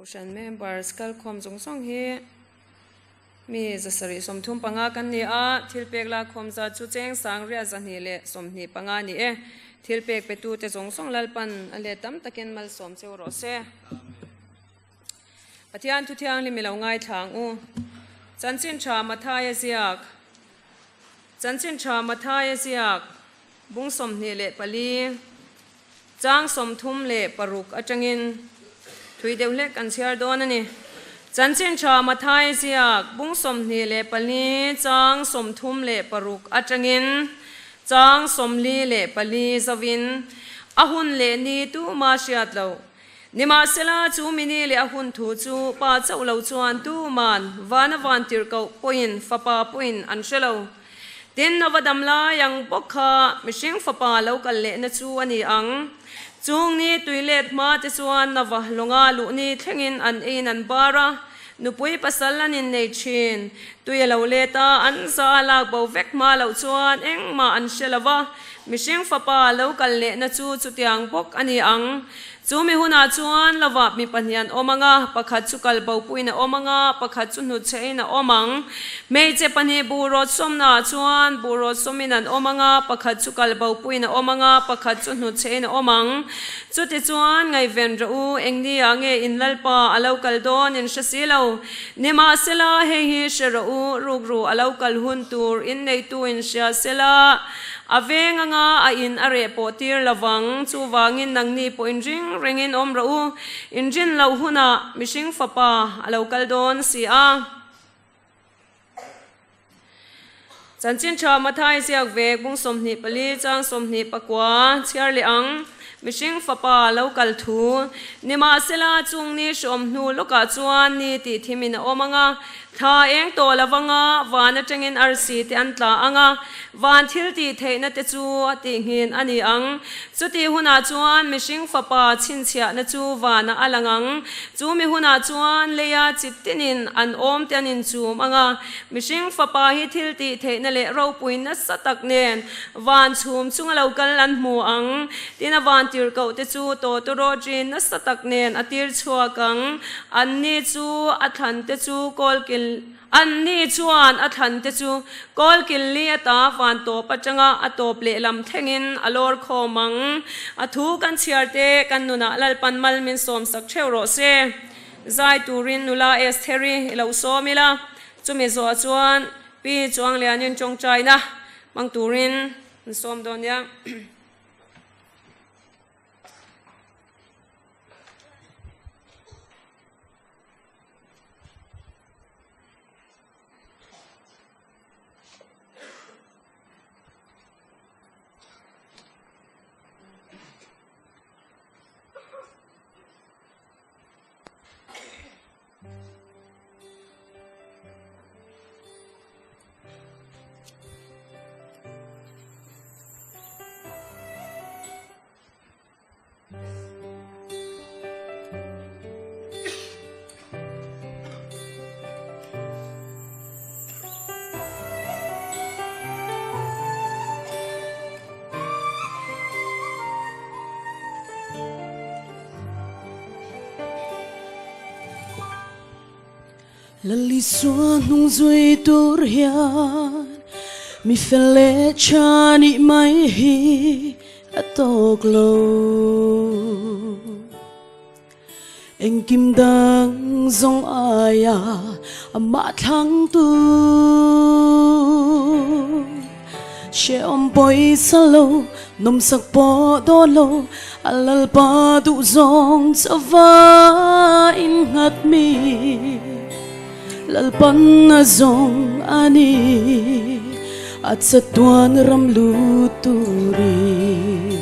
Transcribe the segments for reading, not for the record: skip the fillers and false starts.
Kohhran members kalkhawm zawng zawng hi mi 735 kan ni a, thil pek lakkhawm zat chu cheng sangriat 225 a ni e. Thil pek petute zawng zawng Lalpan a let tam takin malsawm cheu rawh se. Pathian thu thianghlim i lo ngaithla ang u. Chanchin tha Mathaia ziak Chanchin tha Mathaia ziak bung 24 chang 36 atangin thui deuh hlek kan chhiar dawn a ni. Chanchin tha Mathaia ziak bung 24 chang 36 atangin chang 44 zovin a hun leh ni tuma hriat loh. Nimahsela, chu mini leh a hun thu chu Pa chauh lo chuan tuman vana van tirhkoh pawhin Fapa pawhin an hre lo. Tin, a va dam lai ang bawk kha mihring Fapa lo kal lehna chu a ni ang. Chung ni tui let hma te chuan Nava lawnga luh ni thlengin an eiin an bar a, nupui pasal an innei thin. Tui a lo let a, an za a lak bo vek hma loh chuan engmah an hre lo va, mihring Fapa lo kal lehna chu chutiang bawk a ni ang. Chu mi hunah chuan lovah mi pahnih an awm ang a, pakhat chu kal bopuiin a awm ang a, pakhat chu hnutchhehin a awm ang. Hmeichhe pahnih buh rawt sawmnaah chuan buh rawt sawmin an awm ang a, pakhat chu kal bopuiin a awm ang a, pakhat chu hnutchhehin a awm ang. Chutichuan, ngaihven rawh u, eng niah nge in Lalpa a lo kal dawn in hre si lo. Nimahsela, hei hi hre rawh u, rukru a lo kal hun tur in neitu in hria sela, A veng anga a in a reh pawh tir lovang, chuvangin nangni pawh inring rengin awm rawh u, inrin loh hunah mihring fapa a lo kal dawn si a. Chanchin tha Mathai ziak vek bung 24 chang 29 chhiar leh ang, mihring fapa a lo kal thu. Nimahsela chung ni hrawm hnu lawkah chuan ni tih thimin a awm anga, Thla eng tawh lo anga van atangin arsi te an tla ang a, van thil tih theihna te chu a tihnghin a ni ang. Chutih hunah chuan mihring fapa chhinchhiahna chu vanah a lang ang. Chu mi hunah chuan leia chit tinin an awm te an inchum ang a, mihring fapa hi thil tih theihna leh ropui nasa tak nen van chhum chunga lo kal an hmu ang. Tin a van tirhkoh te chu tawtawrawtri nasa tak nen a tir chhuak ang. Anni chu a thlan te chu kawlkil Anni chuan a thlan te chu kawlkil li ata van tawp atanga a tawp lehlam thlengin a lawr khawm ang. A thu kan chhiar te kan nunah Lalpan mal min sawmsak theuh rawh se. Zai turin nula Estheri i lo sawm ila, chumi zawh chuan Pi Chuanglianin tawngtaina hmang turin an sawm dawn nia. Lalisua hnung zui tur hian mi fel leh tha nih mai hi a tawk lo. Engkim dang zawng aia amah thlangtu hrehawm pawisa lo, nawmsak pawh dawn lo, a Lalpa duh zawng chauha innghat mi Lalpan a zawng a ni, a chatuan ram lut turin.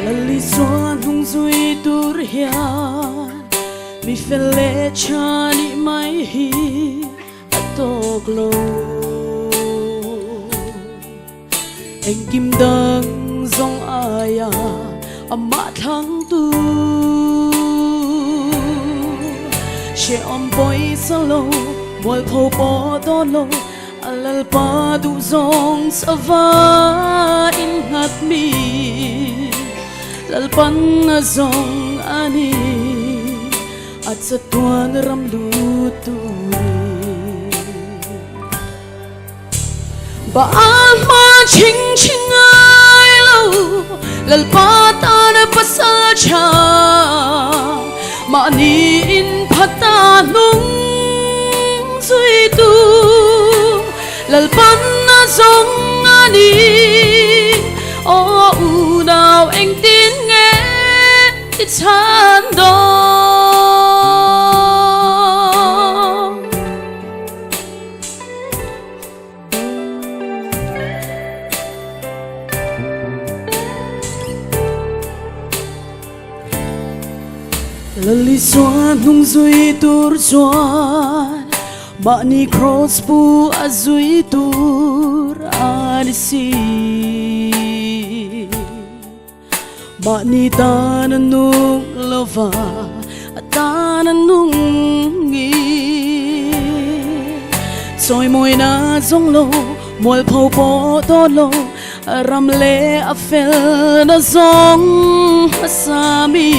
Lalisua hnung zui tur hian mi fel leh tha nih mai hi a tawk lo. Engkim dang zawng aia amah thlangtu hrehawm pawisa lo, mualpho pawh dawn lo. A Lalpa duhzawng chauha innghat mi Lalpan a zawng a ni, a chatuan ram lut turin. Baal hma chhing chhing ngai lo, Lalpa tana pasal tha, mahni inphata hnung zuitu, Lalpan a zawng a ni. Aw unau engtin nge i chhan dawn? Lali chuan hnung zui tur chuan mahni cross pu a zui tur a ni si. Mahni tan a nung lova a tan a nung ngi. Chawimawina zawng lo, mualpho pawh dawn lo, a ram leh a felna zawng hmasa mi.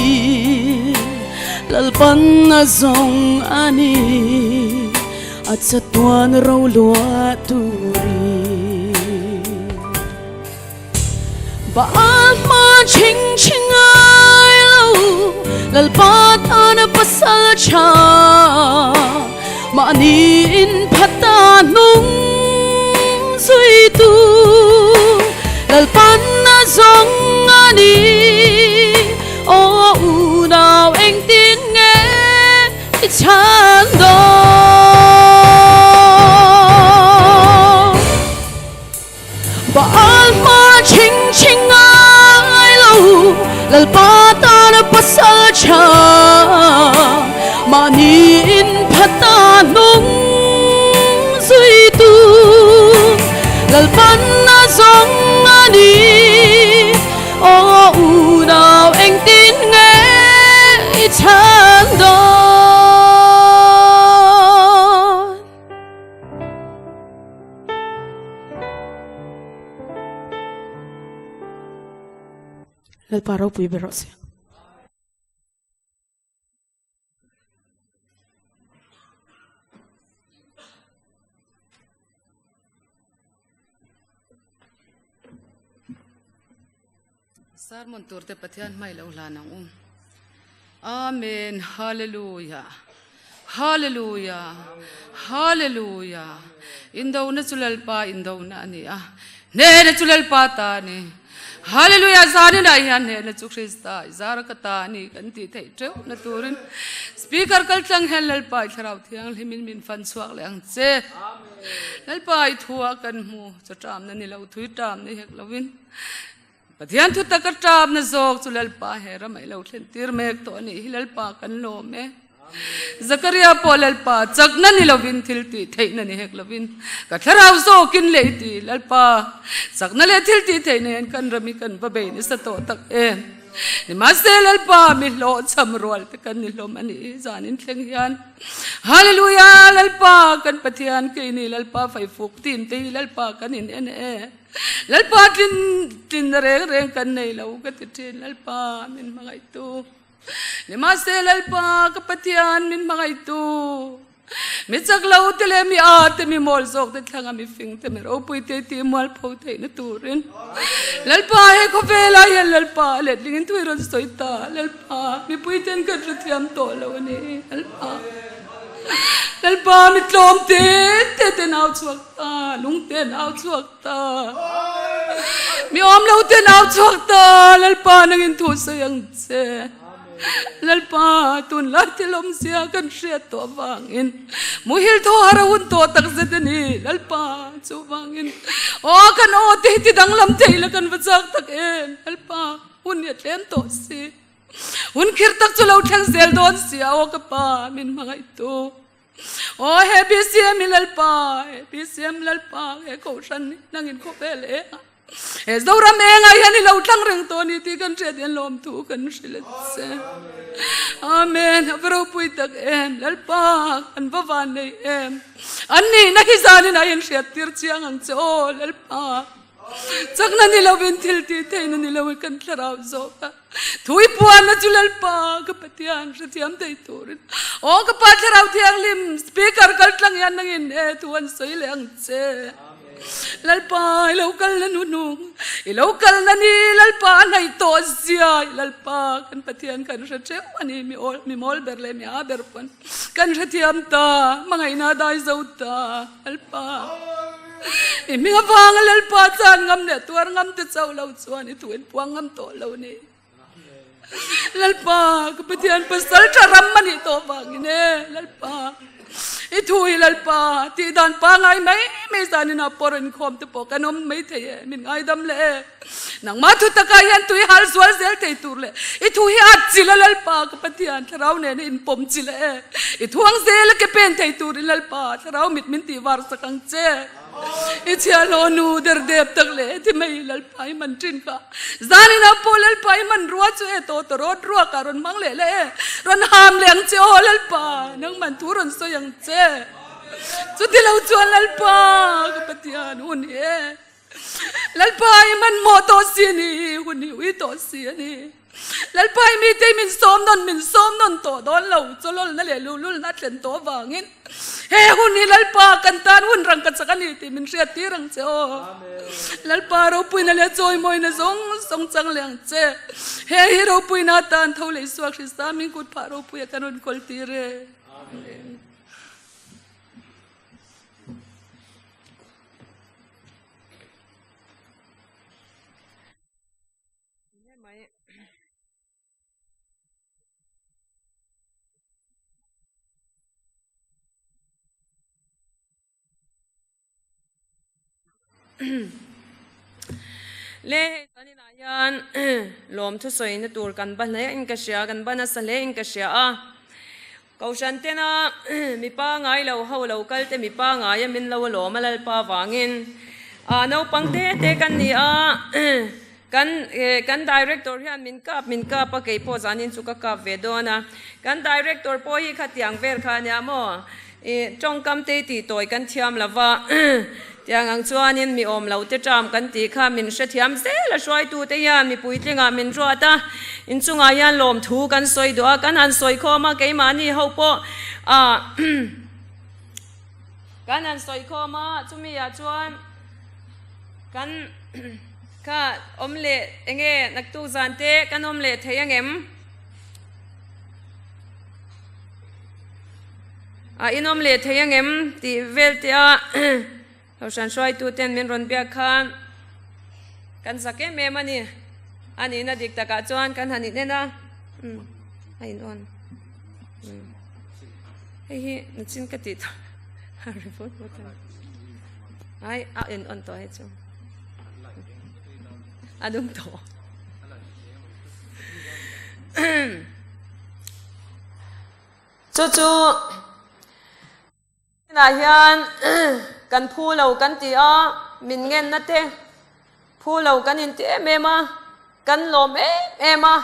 Lalpan a zawng a ni, a chatuan roluah turin. Baal hma chhing chhing ngai lo, Lalpa tana pasal tha, mahni inphata hnung zuitu, Lalpan a zawng a ni. Aw unau engtin nge i chhan dawn? Baal hma chhing chhing ngai lo, Lalpa tana pasal tha, mahni inphata hnung zuitu, Lalpan a zawng a ni. Aw unau engtin nge i chhan dawn? Lalpa ropui ber rawh se. Sermon tur te Pathian hmai lo hlan ang u. Amen Hallelujah Hallelujah Hallelujah Indona chu Lalpa indona a ni a Hnehna chu Lalpa ta a ni Hallelujah Zaninah hian hnehna chu Krista i zara ka ta a ni kan tih theih teuh na turin Speaker kal tlang hian Lalpa i Thlarau Thianghlimin min fan chhuak leh ang che Lalpa i thu ah kan hmu chaw ṭamna ni lo thui ṭamna hek lovin Pathian thu taka ṭapna zawk chu Lalpa he ram a i lo thlen tir mek tawh a nih hi Lalpa kan lawm e. Zakaria pawh Lalpa chakna ni lovin thil tih theihna ni hek lovin ka thlarau zawkin leh i ti Lalpa chakna leh thil tih theihna hian kan ram hi kan va bei nasa tawh tak em. Nimahse Lalpa mi hlawhchham rual te kan ni hlawm a nih hi zanin thleng hian Hallelujah Lalpa kan Pathian keini Lalpa faifuk team te hi Lalpa kan in en e. Lalpa tlin tlinna reng reng kan nei lo ka ti thin Lalpa min hmangaihtu Nimahse Lalpa ka Pathian min hmangaihtu Mi chak lo te leh mi a te mi mawl zawk te thlanga mi fing te mi ropui te ti mualpho theihna turin Lalpa he khawvelah hian Lalpa letlingin thui rawn sawi ta Lalpa mipui ten kan hrethiam tawh lo a ni Lalpa Lalpa mi tlawm te te te nau chhuak ta lung te nau chhuak ta mi awm lo te nau chhuak ta Lalpa nangin thu sawi ang che Lalpa tunlai thil awmzia kan hriat tawh avangin muhil thaw har a hun tawh tak zet a ni Lalpa chuvangin aw kan aw te hi ti danglam thei la kan va chak tak em Lalpa hun hi a tlem tawh si Hun khir tak chu lo thleng zel dawn si a aw ka pa min hmangaih tu. Aw he BCM hi Lalpa, he BCM Lalpa, he kohhran hi nangin khawvel eng a. He Zoram engah hian i lo tlang reng tawh a ni tih kan hriat hian lawmthu kan hrilh a che. Amen. A va ropui tak em. Lalpa, kan va van nei em. An nihna hi zanin ah hian hriat tir chiang ang che aw Lalpa. Chakna ni lovin thil tih theihna ni lo kan thlarau zawk a. Thui puanna chu Lalpa ka Pathian hrethiam thei turin aw ka Pa Thlarau Thianghlim speaker kal tlang hian nangin he thu an sawi leh ang che. Lalpa i lo kal na hnuhnung i lo kal na ni Lalpa a hnaih tawh zia i Lalpa kan Pathian kan hre theuh a ni mi awl mi mawl ber leh mi ha ber pawn kan hrethiam ta hmangaihna a dai zo ta Lalpa i hming avanga Lalpa chan ngam leh tuar ngam te chauh lo chuan i thu in puang ngam tawh lo ni. Lalpa ka Pathian pasal tha ram a nih tawh vangin e Lalpa i thu hi Lalpa tih dan pangai mai mai zanin ah pawr inkhawm te pawh kan awm mai thei e min ngaidam leh e nangmah thu takah hian tui hal zual zel thei tur leh i thu hi at chil a Lalpa ka Pathian thlarau nena inpawm chil e i thuang zel a ke pen thei turin Lalpa thlarau mit min tih var sak ang che. I chhiahhlawh nu der dep tak leh heti mai Lalpa i man thin kha. Zaninah pawh Lalpa i man rua chu e tawh tawh rawt ruak ah rawn hmang leh leh e. Rawn ham leh ang che aw Lalpa, nangman thu rawn sawi ang che. Chuti lo chuan Lalpa ka Pathian hun hi e. Lalpa i man mawh tawh si a ni, hun hi ui tawh si a ni. Lalpa i mite min sawm nawn min sawm nawn tawh dawn lo, chawlawlna leh luhlulna a thlen tawh avangin he hun hi Lalpa kan tan hun rang ka chak a ni tih min hriat tir ang che aw. Lalpa ropuina leh chawimawina zawng zawng chang leh ang che. He hi ropuina atan tho leh Isua Krista min kut phah ropuia kan rawn kawl tir e. Amen. Le hei kan inah hian lawm thusawina tur kan ba hle in ka hria kan ba nasa hle in ka hria a Kohhran tena mi pangai lo ho lo kal te mi pangai a min lo alawm a Lalpa vangin a naupang te te kan ni a kan kan director hian min kap min kap a kei pawh zanin chu ka kap ve dawn a kan director pawh hi khatiang vel kha ania maw I tawngkam te tih tawi kan thiam lo va, tiang ang chuanin mi awm lo te ṭam kan tih kha min hrethiam zel a, hruaitute hian mi puitlingah min ruat a, inchungah hian lawmthu kan sawi duh a, kan han sawi khawm a, keimahni ho pawh kan han sawi khawm a, chumi ah chuan kan kha awm leh enge naktuk zan te kan awm leh thei angem? A inawm leh thei angem tih vel te a Kohhran hruaitu ten min rawn biak khan kan zak em em a ni. A nihna dik takah chuan kan han inen a, umm a in on umm hei hi nachin ka tih tawh a ri vut vut a ai a in on tawh hei chu a dum tawh. Chu chu inah hian kan phu lo kan ti a, min ngenna te phu lo kan inti em em a, kan lawm em em a.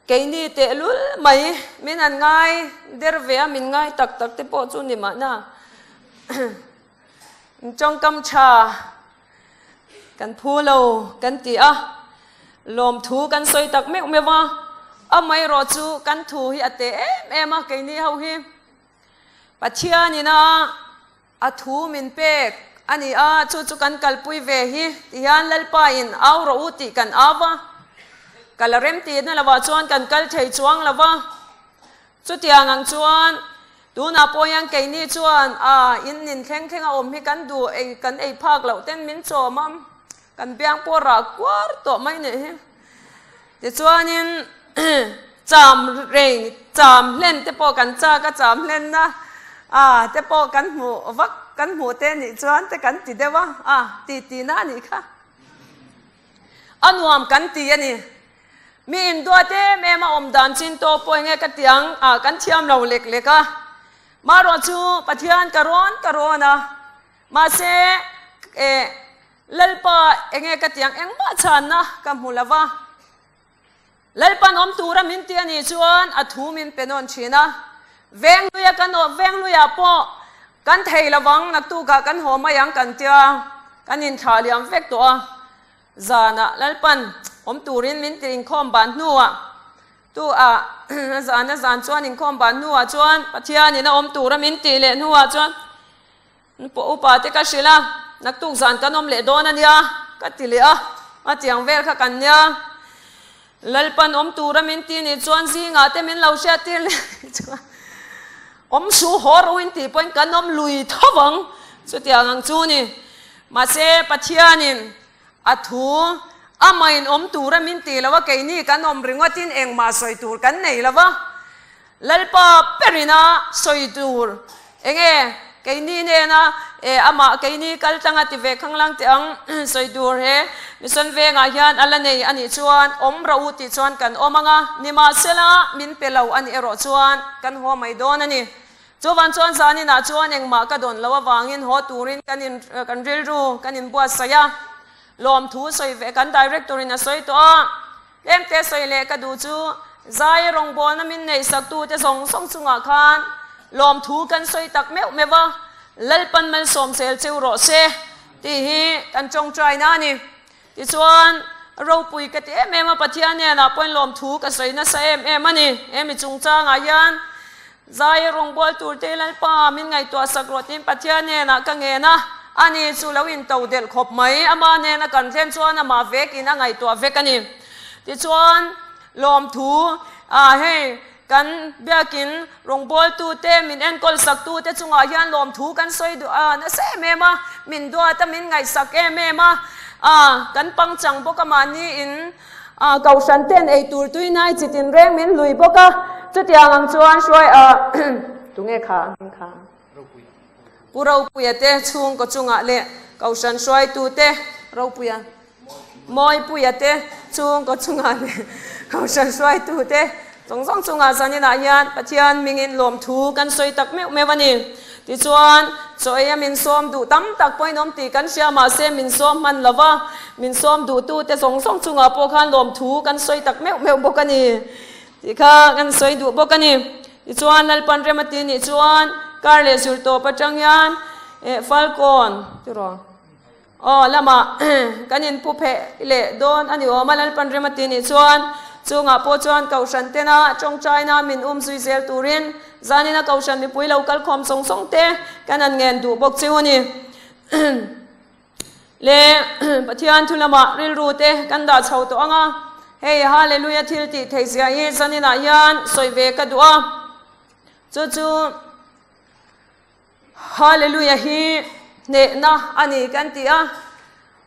Keini tehlul mai min han ngai der ve a, min ngai tak tak te pawh chu ni mahna. Tawngkam tha Kan phu lo kan ti a, lawmthu kan sawi tak meuh meuh a, amaherawh chu kan thu hi a teh em em a, keini ho hi Pathianin a a thu min pek a ni a, chu chu kan kalpui ve hi ti hian Lalpa in au rawh u tih kan au va, kal a rem tihna lovah chuan kan kal thei chuang lo va. Chutiang ang chuan, tunah pawh hian keini chuan a in nin thleng thleng a awm hi kan duh ei kan ei phak loh ten min chawm a, kan biang pawh rah kuar tawh mai nih hi. Tichuanin cham rei cham hlen te pawh kan chak a, cham hlenna a te pawh kan hmuh vak kan hmuh te nih chuan te kan ti deuh a, a ti tihna a nih kha. A nuam kan ti a ni. Mi induat em em a awm dan chin tawh pawh enge ka ti ang a, kan thiam lo lek lek a. Marawh chu Pathian ka rawn ka rawn a. Mahse E Lalpa enge ka tiang engmah chhanna ka hmu lo va. Lalpan awm tura min ti a nih chuan a thu min pe nawn thin a. Vengluia kan awm Vengluiah pawh kan thei lovang naktukah kan haw mai ang kan tia kan inthlah liam vek tawh a. Zanah Lalpan awm turin min ti inkhawm ban hnuah tu a zan a zan chuan inkhawm ban hnuah chuan Pathianin a awm tura min tih leh hnuah chuan Pawh upa te ka hrilh a, naktuk zan kan awm leh dawn a nia ka ti leh a, a tiang vel kha kan nia. Lalpan awm tura min ti nih chuan zingah te min lo hriat tir leh nih chuan awm su haw ro in tih pawhin kan awm lui tho ang, chutiang ang chu ni. Mahse Pathianin a thu amahin awm tura min ti lo a, keini kan awm ringawtin engmah sawi tur kan nei lo va, Lalpa perina sawi tur enge keini nena e amah keini kal tlanga ti ve khanglang teh ang sawi tur he mission vengah hian a la nei anih chuan awm rawh u tih chuan kan awm anga nimahsela min pe lo anih erawh chuan kan haw mai dawn a ni. Chuvan chuan zaninah chuan engmah ka dawn loh avangin haw turin kan in kan rilru kan inbuatsaih a, lawmthu sawi ve kan director in a sawi tawh a. Tlemte sawi leh ka duh chu Zai rawngbawlna min neihsaktute zawng zawng chungah khan lawmthu kan sawi tak meuh meuh a, Lalpan malsawm zel cheu rawh se tih hi kan tawngtaina a ni. Tichuan, ropui ka ti em em a, Pathian hnenah pawhin lawmthu ka sawi nasa em em a ni. Hemi chungchangah hian Zai rawngbâwl turte Lalpa min ngaihtuah sak rawh tiin Pathian hnenah ka ngen a, ani chu lo into delh khawp mai. Ama hnena kan thlen chuan amah vekin a ngaihtuah vek a ni. Tichuan, lawmthu, ah hei, kan biakin rawngbâwltute, min enkawl saktute chungah hian lawmthu kan sawi duh a, nasa em em a, min duat a, min ngaihsak em em a, ah, kan pangchang bawk a mahniin, A Kohhran ten ei tur tui nai chi tinreng min hlui bawk a, chutiang ang chuan hruai a tunge kha ang kha? Pu Ropuia te chhungkaw chungah leh Kohhran hruaitu te Ropuia Mawipuia te chhungkaw chungah leh Kohhran hruaitu te zawng zawng chungah zaninah hian Pathian mingin lawmthu kan sawi tak meuh meuh a ni. Tichuan, chaw eia min sawm duh tam tak pawhin awm tih kan hria mahse min sawm hman lo va, min sawm duhtute zawng zawng chungah pawh khan lawmthu kan sawi tak meuh meuh bawk a ni tih kha kan sawi duh bawk a ni. Tichuan, Lalpan rem a ti nih chuan kar leh zir tawp atang hian eh Falkawn tiraw Aw lamah kan inpu pheh leh dawn a ni awm a, Lalpan rem a ti nih chuan chungah pawh chuan Kohhran tena tawngtaina min um zui zel turin zanina Kohhran mipui lo kal khawm sawng sawng te kan han ngen duh bawk cheu a ni. Le Pathian thu lamah rilru te kan dah chho tawh ang a, hei Hallelujah thil tih theih zia hi zaninah hian sawi ve ka duh a, chu chu Hallelujah hi hnehna a ni kan ti a,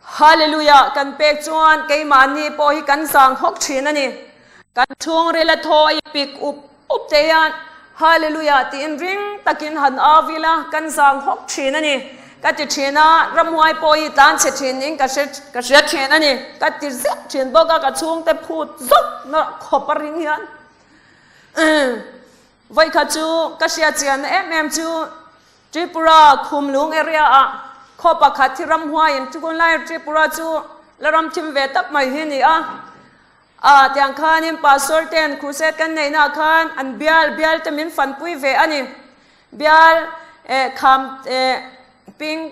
Hallelujah kan pek chuan keimahni pawh hi kan zang hawk thin a ni. Kan chhungril a thaw i pik up up te hian Hallelujah tiin ring takin han au ila kan zang hawk thin a ni. Ka ti thin a, ramhuai pawh hi tlan chhe thin niin ka hre ka hria thin a ni. Ka ti zet thin bawk a, ka chhungte phut zawk na khawp a ring hian. Vawikhat chu ka hriat chianna em em chu Tripura Khumlung area ah khaw pakhat hi ramhuaiin tunlai Tripura chu la ram thim ve tak mai hi a ni a. Ah tiang khanin Pastor ten crusade kan neihna ah khan an bial bial te min fanpui ve a ni. Bial eh kham eh ping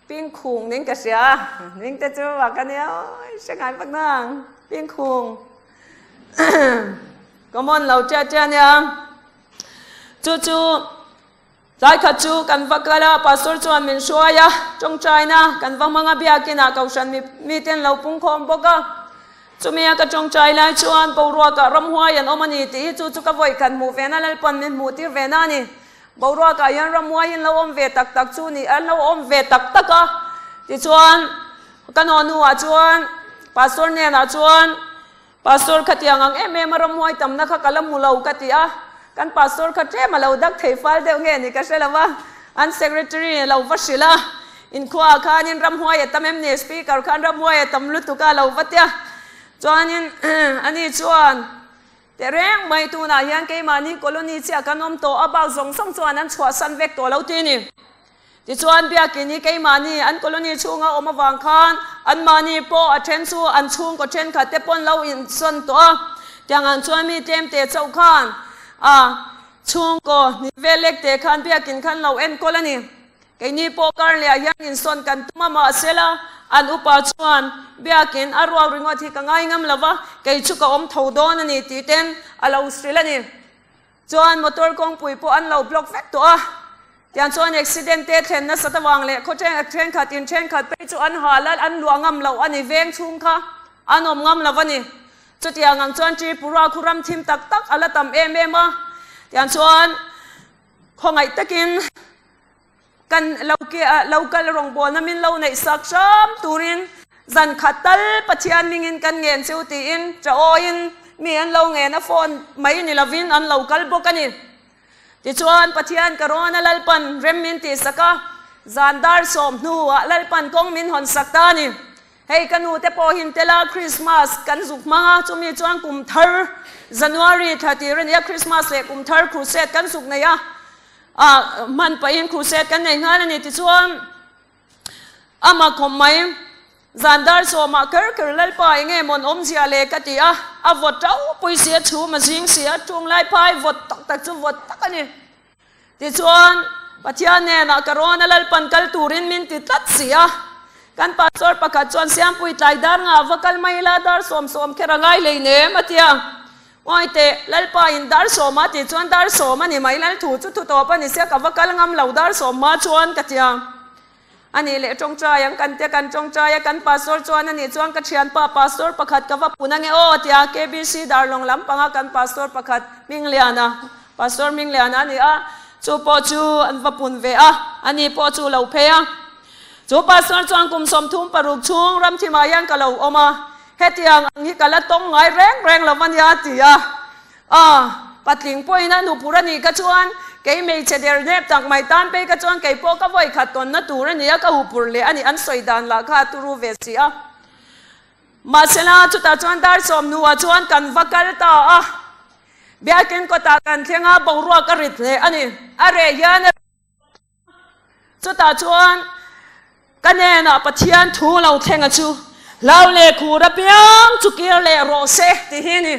ping khung ning ka hria a ning te chu a ka nia awi hre ngai vak nang ping khung. Common lo tia tia nia. Chu chu tlai khat chu kan va kal a, pastor chuan min hruai a, tawngtaina kan va hmang a, biakin ah kohhran mi miten lo pung khawm bawk a. Chumi a ka tawngtai lai chuan boruakah ramhuai an awm a ni tih hi chu chu ka vawi khat hmuh ve na, Lalpan min hmuh tir ve na a ni. Boruakah hian ramhuai in lo awm ve tak tak chu ni, an lo awm ve tak tak a. Tichuan ka nawhnu ah chuan pastor hnenah chuan Pastor khatiang ang em em a ramhuai tamna kha ka la hmu lo ka ti a, kan pastor kha tlem a lo dak thei fal deuh nge ni ka hre lo va, an secretary a lo va hrilh a, inkhuaah khanin ramhuai a tam em ni, speaker khan ramhuai a tam lutuk a lo va tia, chuanin ani chuan tehreng mai tunah hian keimahni colony chiah kan awm tawh a, bak zawng zawng chuan an chhuahsan vek tawh lo ti a ni. Tichuan Biakinn hi keimahni an colony chhunga awm avang khan anmahni pawh a then chu an chhungkaw thenkhat te pawn lo insawn tawh a, tiang ang chuan mi tlemte chauh khan a chhungkaw hnih vel lek te khan Biakinn khan lo enkawl a ni. Keini pawh kar leh ah hian insawn kan tum a, mahsela an upa chuan Biakinn a ruak ringawt hi ka ngai ngam lo va, kei chu ka awm tho dawn a ni tih ten a lo hrilh a ni. Chuan motor kawngpui pawh an lo block vek tawh a, tiang chuan accident te thlen nasat avang leh khaw thenkhat in thenkhat phei chu an hal a, an luah ngam loh a ni, veng chhung kha an awm ngam lo a ni. Chutiang ang chuan Tripura khu ram thim tak tak a la tam em em a, tiang chuan khawngaih takin Kan lo lo kal rawngbawlna min lo neih sak hram turin zan khat tal Pathian mingin kan ngen chu tiin chawiin mi an lo ngen a phone mai ni lovin an lo kal bawk a ni. Tichuan Pathian ka rawn a Lalpan rem min tihsak a, zan dar 10 hnuah Lalpan kawng min hawn sak ta a ni. Hei ka nu te pawhin tela Christmas kan zuk hmang a, chumi chuan kum thar January thla tir a ni a, Christmas leh kum thar crusade kan zuk nei a, A hman pahin crusade kan nei nghal a ni tichuan ama khawm mai zan dar 10ah kher kher Lalpa eng nge mawn awmzia le ka ti a, a vawt tau pui si a chhum a zing si a tung lai phai vawt tak tak chu vawt tak a ni. Tichuan Pathian hnenah ka rawn a Lalpan kal turin min ti tlat si a, kan pastor pakhat chuan Siampui tlai dar ngah va kal mai ila dar 10 10 kher a ngai hleinem a ti a. Awi teh, Lalpa in dar 10 a tih chuan dar 10 a ni mai, Lal thu chu thu tawp a ni sia, ka va kal ngam lo dar 10 hma chuan ka tia. A nih leh tawngtai ang kan tia kan tawngtai a, kan pastor chuan a nih chuan ka thianpa pastor pakhat ka va pun ange aw tia KBC Darlawng lampanga kan pastor pakhat Hmingliana, Pastor Hmingliana a ni a, chu pawh chu an va pun ve a, a ni pawh chu lo phei a. Chu pastor chuan kum 36 chhung ramthimah hian ka lo awm a, Hetiang ang hi ka la tawng ngai reng reng lo a nia ti a. A, patling pawhin a nupur a nih kha chuan kei hmeichhe der nep tak mai tan phei kha chuan kei pawh ka vawi khat tawnna tur a ni a, ka hupur leh a ni an sawi dan lah kha a turu ve si a. Mahsela chutah chuan dar 10 hnuah chuan kan va kal ta a, Biakin kawtah kan thleng a, boruak a rit hle a ni. A reh hian a. Chutah chuan ka hnenah Pathian thu lo thlenga chu hlau leh khur apiang chu kir leh rawh se tih hi a ni.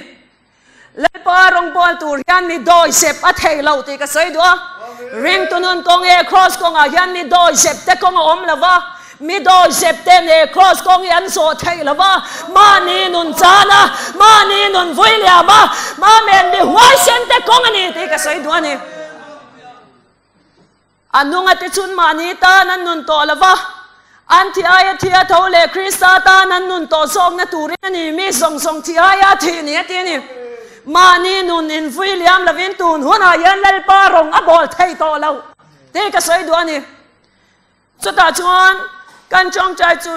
Lalpa rawngbâwl tur hian mi dawihzep a thei lo tih ka sawi duh a. Ringtu nun kawng e Kraws kawngah hian mi dawihzep te kawng a awm lo va, mi dawihzep te ne Kraws kawng hi an zawh thei lo va, mahni nun chana, mahni nun vui liama, Amen, mi huaisen te kawng a ni tih ka sawi duh a ni. A nunga te chun mahni tan an nun tawh lo va, an thi aia thi a tho leh Krista tan an nun tawh zawkna turin a ni, mi zawng zawng thi aia thih ni a ti a ni. Mahni nun invui liam lovin tun hunah hian Lalpa rawng a bawl thei tawh lo tih ka sawi duh a ni. Chutah chuan kan tawngtai chu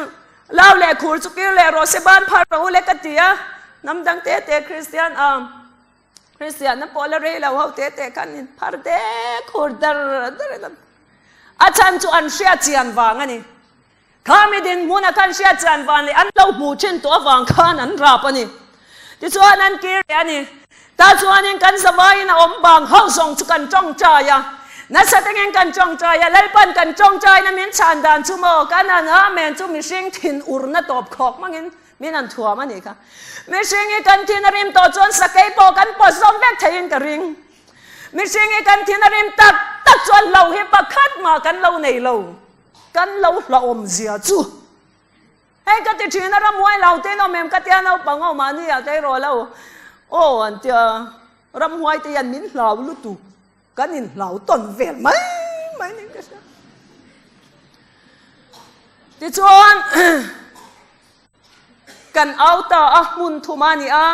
lau leh khur chu kir leh rawh se ban phar rawh u le ka ti a, hnam dang te te Kristian ang. Kristianna pawh la rei lo ho te te khan in phar dek hur dar dar in a chhan chu an hriat chian vang a ni. Kha mi dinhmuna khan hriat chian vang leh an lo hmuh thin tawh avang khan an rap a ni. Tichuan an kir leh a ni. Tah chuanin kan zavaiin a awm bang ho zawng chu kan tawngtai a. Nasa tengin kan tawngtai a, Lalpan kan tawngtaina min chhan dan chu maw kan han Amen chu mihring thin urna tawp khawk hmangin Min an thuam a nih kha. Mihring hi kan thin a rim tawh chuan sakei pawh kan pawt zawm vek theiin ka ring. Mihring hi kan thin a rim tak tak chuan hlo hi pakhat mah kan lo nei lo. Kan lo hlauhawm zia chu. Hei ka ti thin a ramhuai lo te in awm em ka tia naupang ho mahni ah kei rawh lo aw an tia ramhuai te hian min hlau lutuk kan in hlau tawn vel mai mai niin ka hria. Tichuan kan au ta a hmun thum a ni a,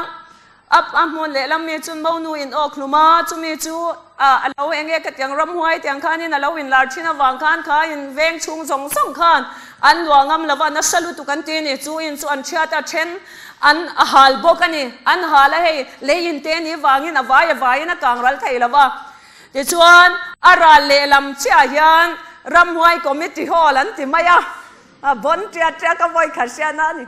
a a hmun lehlam mi chu monu in awk hlum a, chumi chu a a lo eng nge khatiang ramhuai tiang khanin a lo inlar thin avang khan kha in veng chhung zawng zawng khan an luah ngam lo va, nasa lutuk an ti a ni, chu in chu an chhiat a then an a hal bawk a ni, an hal a hei lei in te ni vangin a vai a vaiin a kang ral thei lo va. Tichuan, a ral lehlam chiah hian ramhuai committee hall an ti mai a, a bawn ṭiat ṭiat a vawi khat hriatna a ni.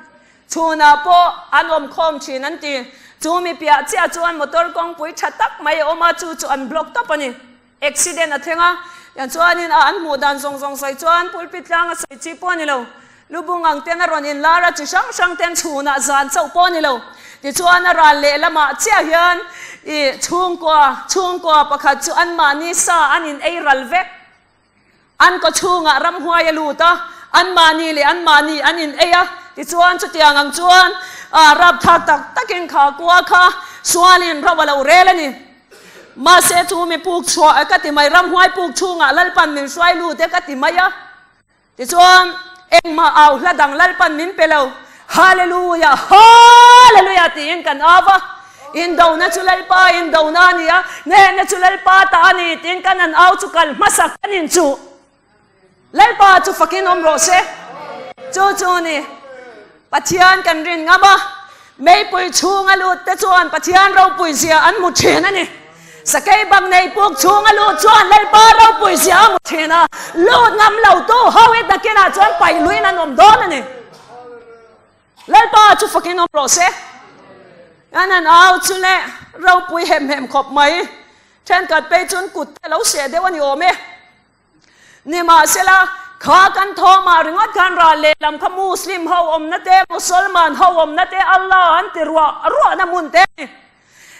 Chhunah pawh an awm khawm ṭhin an ti. Chu mi piah chiah chuan motor kawngpui ṭha tak mai a awm a, chu chu an block tawp a ni. Accident a thleng a. Tiang chuanin a an hmuh dan zawng zawng sawi chuan pulpit tlang a sawi chi pawh a ni lo. Lubung ang ten a rawn inlar a, chi hrang hrang ten chhunah zan chauh pawh a ni lo. Tichuan a ral lehlamah chiah hian i chhungkua, chhungkua pakhat chu anmahni sa an in ei ral vek. An kaw chhungah ramhuai a lut a, anmahni leh anmahni an in ei a. Tichuan chutiang ang chuan rapthlak tak takin kha kua kha sualin ro a lo rel a ni. Mahse chu mi puk chhuah ka ti mai, ramhuai puk chhungah Lalpan min hruai lut e ka ti mai a. Tichuan, engmah au hla dang Lalpan min pe lo, Hallelujah, Hallelujah tiin kan au va. Indona chu Lalpa indona a ni a, hnehna chu Lalpa ta a ni tiin kan han au chu kal hmasak kan inchuh. Lalpa chu fakin awm rawh se. Chu chu ni. Pathian kan rin ngam a, meipui chhunga lut te chuan Pathian ropui zia an hmu thin a ni. Sakei bang nei puk chhunga lut chuan Lalpa ropui zia a hmu thin a, lut ngam lo tu ho i nakinah chuan paih luin an awm dawn a ni. Lalpa chu fakin awm rawh se. An han au chu le ropui hem hem khawp mai. Thenkhat phei chuan kut te lo seh deuh a ni awm e. Nimahsela, kha kan thawmah ringawt khan ral lehlam kha Muslim ho awmna te, Musalman ho awmna te, Allah an ti ruah ruahna hmun te a ni.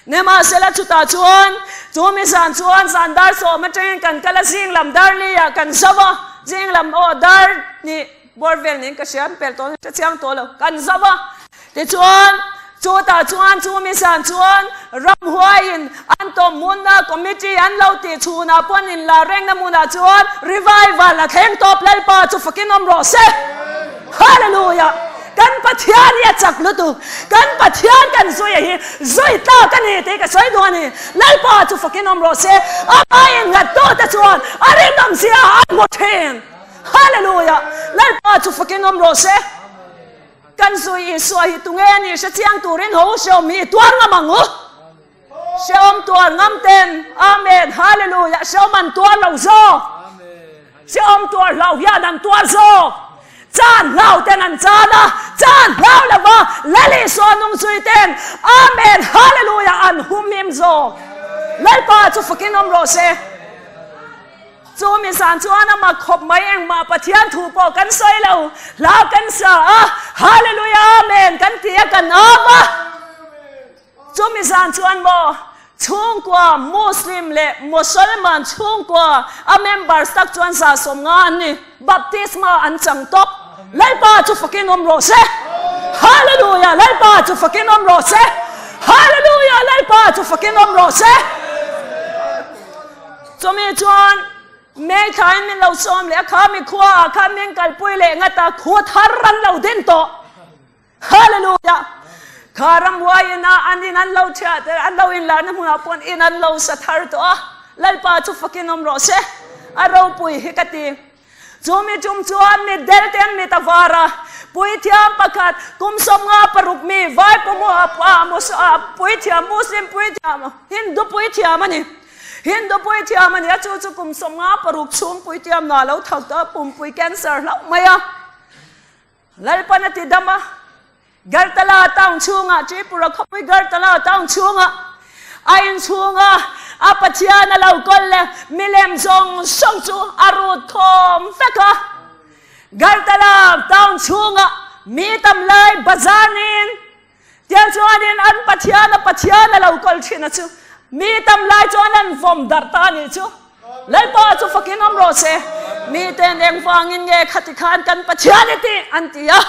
Nimahsela, chutah chuan chu mi zan chuan zan dar sawm atangin kan kal a, zing lam dar liah kan zo a, zing lam aw dar hnih bawr vel niin ka hria, an pel tawh hre chiang tawh lo, kan zo a. Tichuan, chutah chuan chu mi zan chuan ramhuaiin an tawmhmunna committee an lo tih chhunah pawh an inlar rengna hmunah chuan revival a thleng tawp Lalpa chu fakin awm rawh se. Hallelujah! Kan Pathian hi a chak lutuk. Kan Pathian kan zuia hi zui tlak a ni tih ka sawi duh a ni. Lalpa chu fakin awm rawh se. Amah innghattute chuan a rinawmzia an hmu thin. Hallelujah! Lalpa chu fakin awm rawh se. Kan zui Isua hi tunge a nih hre chiang turin ho hrehawm hi i tuar ngam ang u. Hrehawm tuar ngam ten Amen Hallelujah hrehawm an tuar lo zawk. Hrehawm tuar hlau hian an tuar zawk. Chan hlau ten an chan a, chan hlau lova Lal Isua nung zui ten Amen Hallelujah an humhim zawk. Lalpa chu fakin awm rawh se. Chu mi zan chuan a mak khawp mai engmah Pathian thu pawh kan sawi lo, hla kan sa a, Hallelujah Amen kan ti a kan awm a. Chu mi zan chuan maw chhungkua Muslim leh Mosolman chhungkua a members tak chuan 150 an ni, baptisma an chang tawp. Lalpa chu fakin awm rawh se. Hallelujah Lalpa chu fakin awm rawh se. Hallelujah Lalpa chu fakin awm rawh se. Chumi chuan May thlain min lo sawm leh a, kha mi khuaah khan min kalpui leh ngat a, khu thar an lo din tawh. Hallelujah! Kha ramhuai ina an in an lo thiah te, an lo inlarna hmunah pawh in an lo sa thar tawh a, Lalpa chu fakin awm rawh se, a ropui hi ka ti. Chumi tum chuan mit del te an mit a var a, puithiam pakhat kum 56 mi vai pawh puithiam, Muslim puithiam, Hindu puithiam a ni. Hindu puithiam a ni a, chu chu kum 56 chhung puithiam hna lo thawk tawh a, pumpui cancer hlauh mai a, Lalpan a ti dam a, Gartala town chhungah, Tripura khawpui Gartala town chhungah a inchhunga a Pathian a lo kawl leh milem zawng zawng chu a rut khawm vek a. Gartala town chhungah mi tam lai bazar niin Tiang chuanin an Pathian a Pathian a lo kawl thin a chu mi tam lai chuan an vawm darh ta a nih chu. Lalpa chu fakin awm rawh se. Mi ten engvangin nge khati khan kan Pathian i tih an ti a.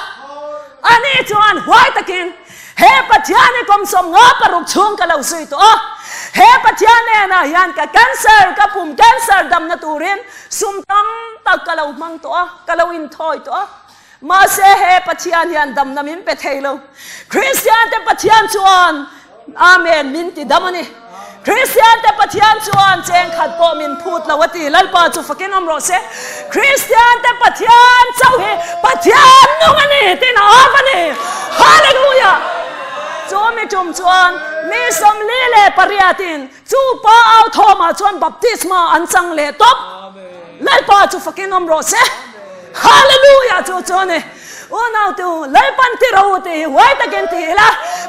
Ani chuan huai takin he Pathian i kum 56 chhung ka lo zui tawh a. He Pathian nenah hian ka cancer, ka pum cancer damna turin sum tam tak ka lo hmang tawh a, ka lo inthawi tawh a. Mahse he Pathian hian damna min pe thei lo. Kristian te Pathian chuan Amen min ti dam a ni. Kristian te Pathian chuan cheng khat pawh min phut lo a ti. Lalpa chu fakin awm rawh se. Kristian te Pathian chauh hi Pathian nung a ni tiin a awm a ni. Hallelujah! Chu mi tum chuan mi 48 in chu pa au thawmah chuan baptisma an chang leh tawp. Lalpa chu fakin awm rawh se. Hallelujah chu chu a ni. Unau te u, Lalpan ti ro u tih hi huai takin ti ila,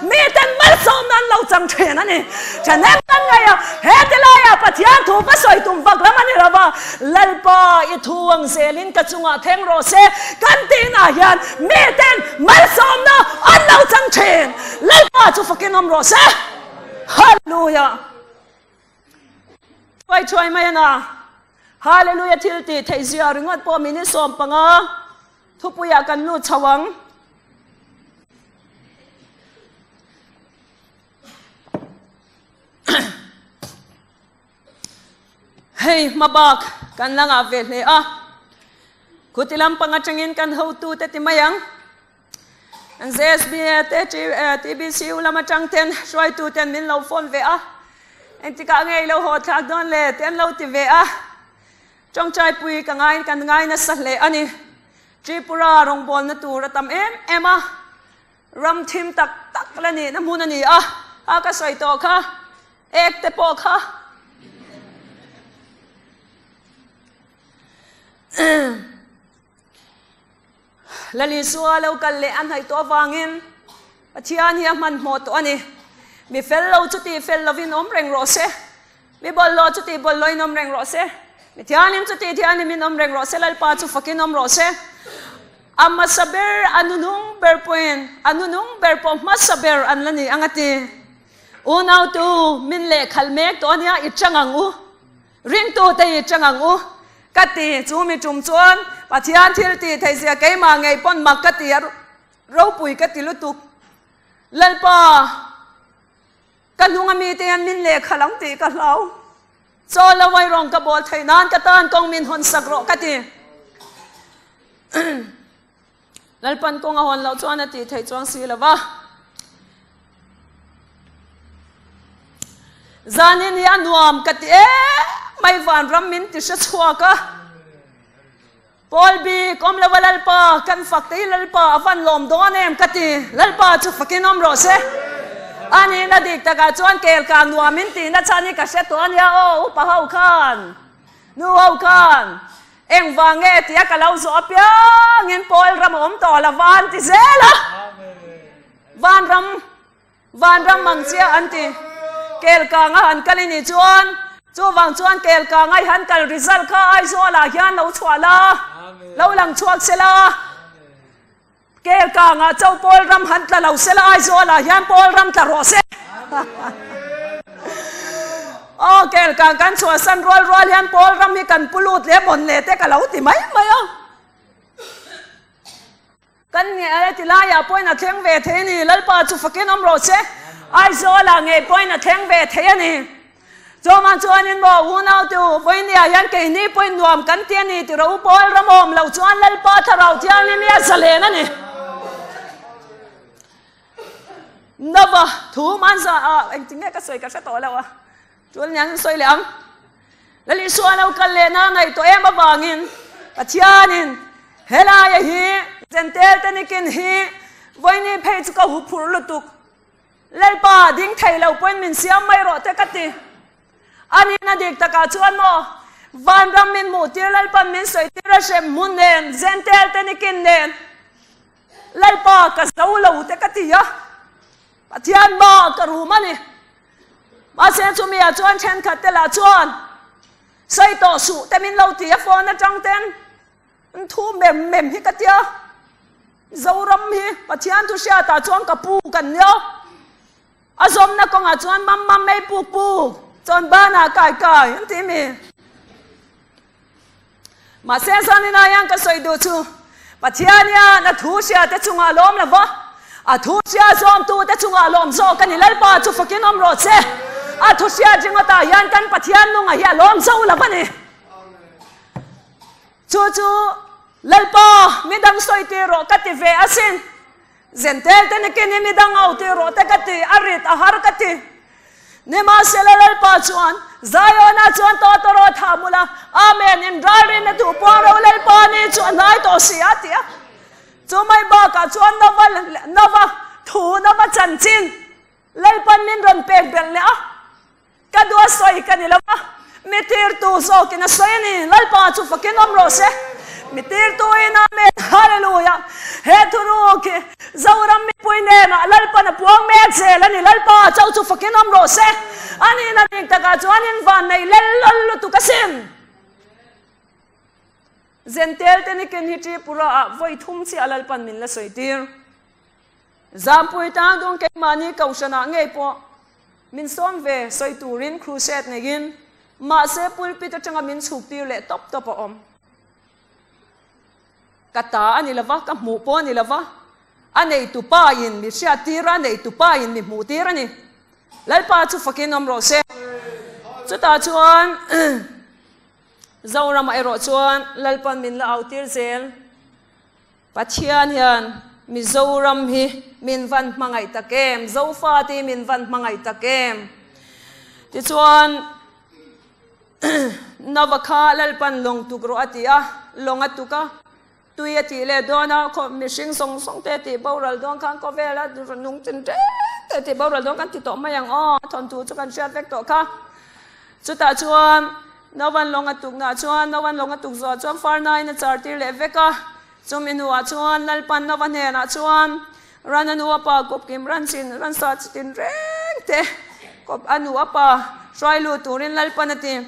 miten malsawmna an lo chang thin a ni. Thahnem kan ngaih a, he ti laiah Pathian thu va sawi tum vak lam a ni lo va, Lalpa i thu ang zelin ka chungah thleng rawh se kan tihnah hian miten malsawmna an lo chang thin. Lalpa chu fakin awm rawh se. Hallelujah! Thuai thuai mai a na. Hallelujah thil tih theih zia ringawt pawh minute 15 thupuiah kan lut chho ang. Hei hmabak kan la ngah ve hle a. Khuti lampang atangin kan hotute ti mai ang. ZSB te TBCU lam atang ten hruaitu ten min lo phone ve a, engtikah nge i lo haw thlak dawn le te an lo ti ve a, tawngtai pui ka ngai kan ngai nasa hle a ni. Tripura rawngbawlna tur a tam em em a, ram thim tak tak la nihna hmun a ni a, a ka sawi tawh kha, ek te pawh kha. Lalisua lo kal leh a hnaih tawh avangin Pathian hi a hmanhmawh tawh a ni. Mi fel lo chu tih fel lovin awm reng rawh se. Mi bawlhhlawh chu tih bawlhhlawhin awm reng rawh se. Mi thianghlim chu tih thianghlimin awm reng rawh se. Lalpa chu fakin awm rawh se. A hmasa ber, a nunung ber pawhin, a nunung ber pawh hmasa ber an la ni ang a ti. Unautu, min lehkhalh mek tawh a nia, i chang ang u. Ringtute hi chang ang u ka ti. Chu mi tum chuan Pathian thil tih theih zia keimah ngei pawn mak ka ti a, ropui ka ti lutuk. Lalpa, ka hnunga mite hian min lehkha lang tih ka hlau. Chaw lo ai rawng ka bawl theih nan ka tan kawng min hawn sak rawh ka ti. Lalpan kawng a hawn loh chuan a tih theih chuang si lo va. Zanin hi a nuam ka ti em mai vanram min ti hre chhuak a. Paul bik awm lova Lalpa kan fak te hi Lalpa a van lawm dawn em ka ti. Lalpa chu fakin awm rawh se. Ani na dik takah chuan kel ka nuam in tihna chhan hi ka hre tawh a nia aw upa ho khan nu ho khan Engvang nge tia ka lo zawh apiangin Paul ram a awm tawh lo va an ti zel a. Vanram, vanram mang chiah an ti. Kelkanga han kal i nih chuan, chuvang chuan Kelkanga i han kal result kha Aizawlah hian lo chhuah la, lo lang chhuak se la. Kelkanga cho Paul ram han tla lo se la, Aizawlah hian Paul ram tla rawh se. Aw Kelkang kan chhuahsan rual rual hian Paul ram hi kan pu lut leh mawn leh te ka lo ti mai mai a. Kan nge a ti laiah pawhin a thleng ve thei a ni. Lalpa chu fakin awm rawh se. Aizawlah ngei pawhin a thleng ve thei a ni. Chawman chuanin maw unau te u, vawinia hian keini pawhin nuam kan ti a ni ti rawh u, Paul ram awm loh chuan Lalpa Thlarau Thianghlim hi a zalen a ni. Nova thu manza a engtin nge ka sawi ka hre tawh lo a, tul niang in sawi leh ang. Lal Isua lo kal leh na ngaihtuah em avangin Pathianin helaia hi Jentail te nikin hi vawiini phei chu ka huphurh lutuk. Lalpa, ding thei lo pawhin min siam mai rawh te ka ti. Ani na dik takah chuan maw, vanram min hmuh tir Lalpan min sawi tir a hrem hmun nen, Jentail te nikin nen, Lalpa ka zo lo te ka ti a, Pathian ba ka rum a ni. Mahse chumi ah chuan thenkhat te lah chuan sawi tawh suh te min lo ti a phone atang ten. An thu mem mem hi ka tia, Zoram hi Pathian thu hriatah chuan ka pu kan nia, a zawmna kawngah chuan mam mam mei puk puk, chuan banah kai kai an ti mi. Mahse zanin ah hian ka sawi duh chu Pathian hian a thu hria te chungah lawm lo va, a thu hria zawmtu te chungah lawm zawk a ni. Lalpa chu fakin awm rawh che. A thu hriat ringawtah hian kan Pathian nungah hi a lawm zo lo a ni. Chu chu Lalpa, midang sawi tir rawh ka ti ve asin. Zentel te nikin hi midang au tir rawh te ka ti, a rit a har ka ti. Nimahsela Lalpa chuan, Zion-ah chuan tawtawraw thah mula, Amen, in ralrin a duh puang ro Lalpa ni chu a hnai tawh si a ti a. Chu mai bakah chuan Nova, Nova thu, Nova chanchin Lalpan min rawn pek belh leh a. Ka duh a sawi ka ni lo va, mi tirtu zawkin a sawi a ni. Lalpa chu fakin awm rawh se. Mi tirtuin Amen. Hallelujah! He thuruk hi Zoram mipui hnenah Lalpan a puang mek zel a ni. Lalpa chauh chu fakin awm rawh se. A nihna dik takah chuan in van nei lel lawl lutuk asin. Zentel te nikin hi Tripura ah vawi thum chiah Lalpan min la sawi tir. Zampui tan dawn keimahni Kohhranah ngei pawh min sawm ve sawi turin crusade neiin mahse pulpit atanga min chhuk tir leh tawp tawp a awm. Ka ta a ni lova, ka hmuh pawh a ni lova, a neitu pa in mi hriat tir a, a neitu pa in mi hmuh tir a ni. Lalpa chu fakin awm rawh se. Chutah chuan Zoramah erawh chuan Lalpan min la au tir zel. Pathian hian Mizoram hi min van hmangaih tak em? Zofa te hi min van hmangaih tak em? Tichuan Nova kha Lalpan lawng tuk rawh a ti a, lawng a tuk a, tui a tih leh dawn a, khaw mihring zawng zawng te a tih boral dawn khan khawvela nung tin reng te a tih boral dawn kan ti tawh mai ang aw, a thawnthu chu kan hriat vek tawh kha. Chutah chuan Novan lawng a tukna chuan Novan lawng a tuk zawh chuan Farnain a char tir leh vek a, chumi hnuah chuan Lalpan Nova hnenah chuan ran a nu a pa kawpkim ran chin ran sa chi tin reng te kawp a nu a pa hruai lut turin Lalpan a ti.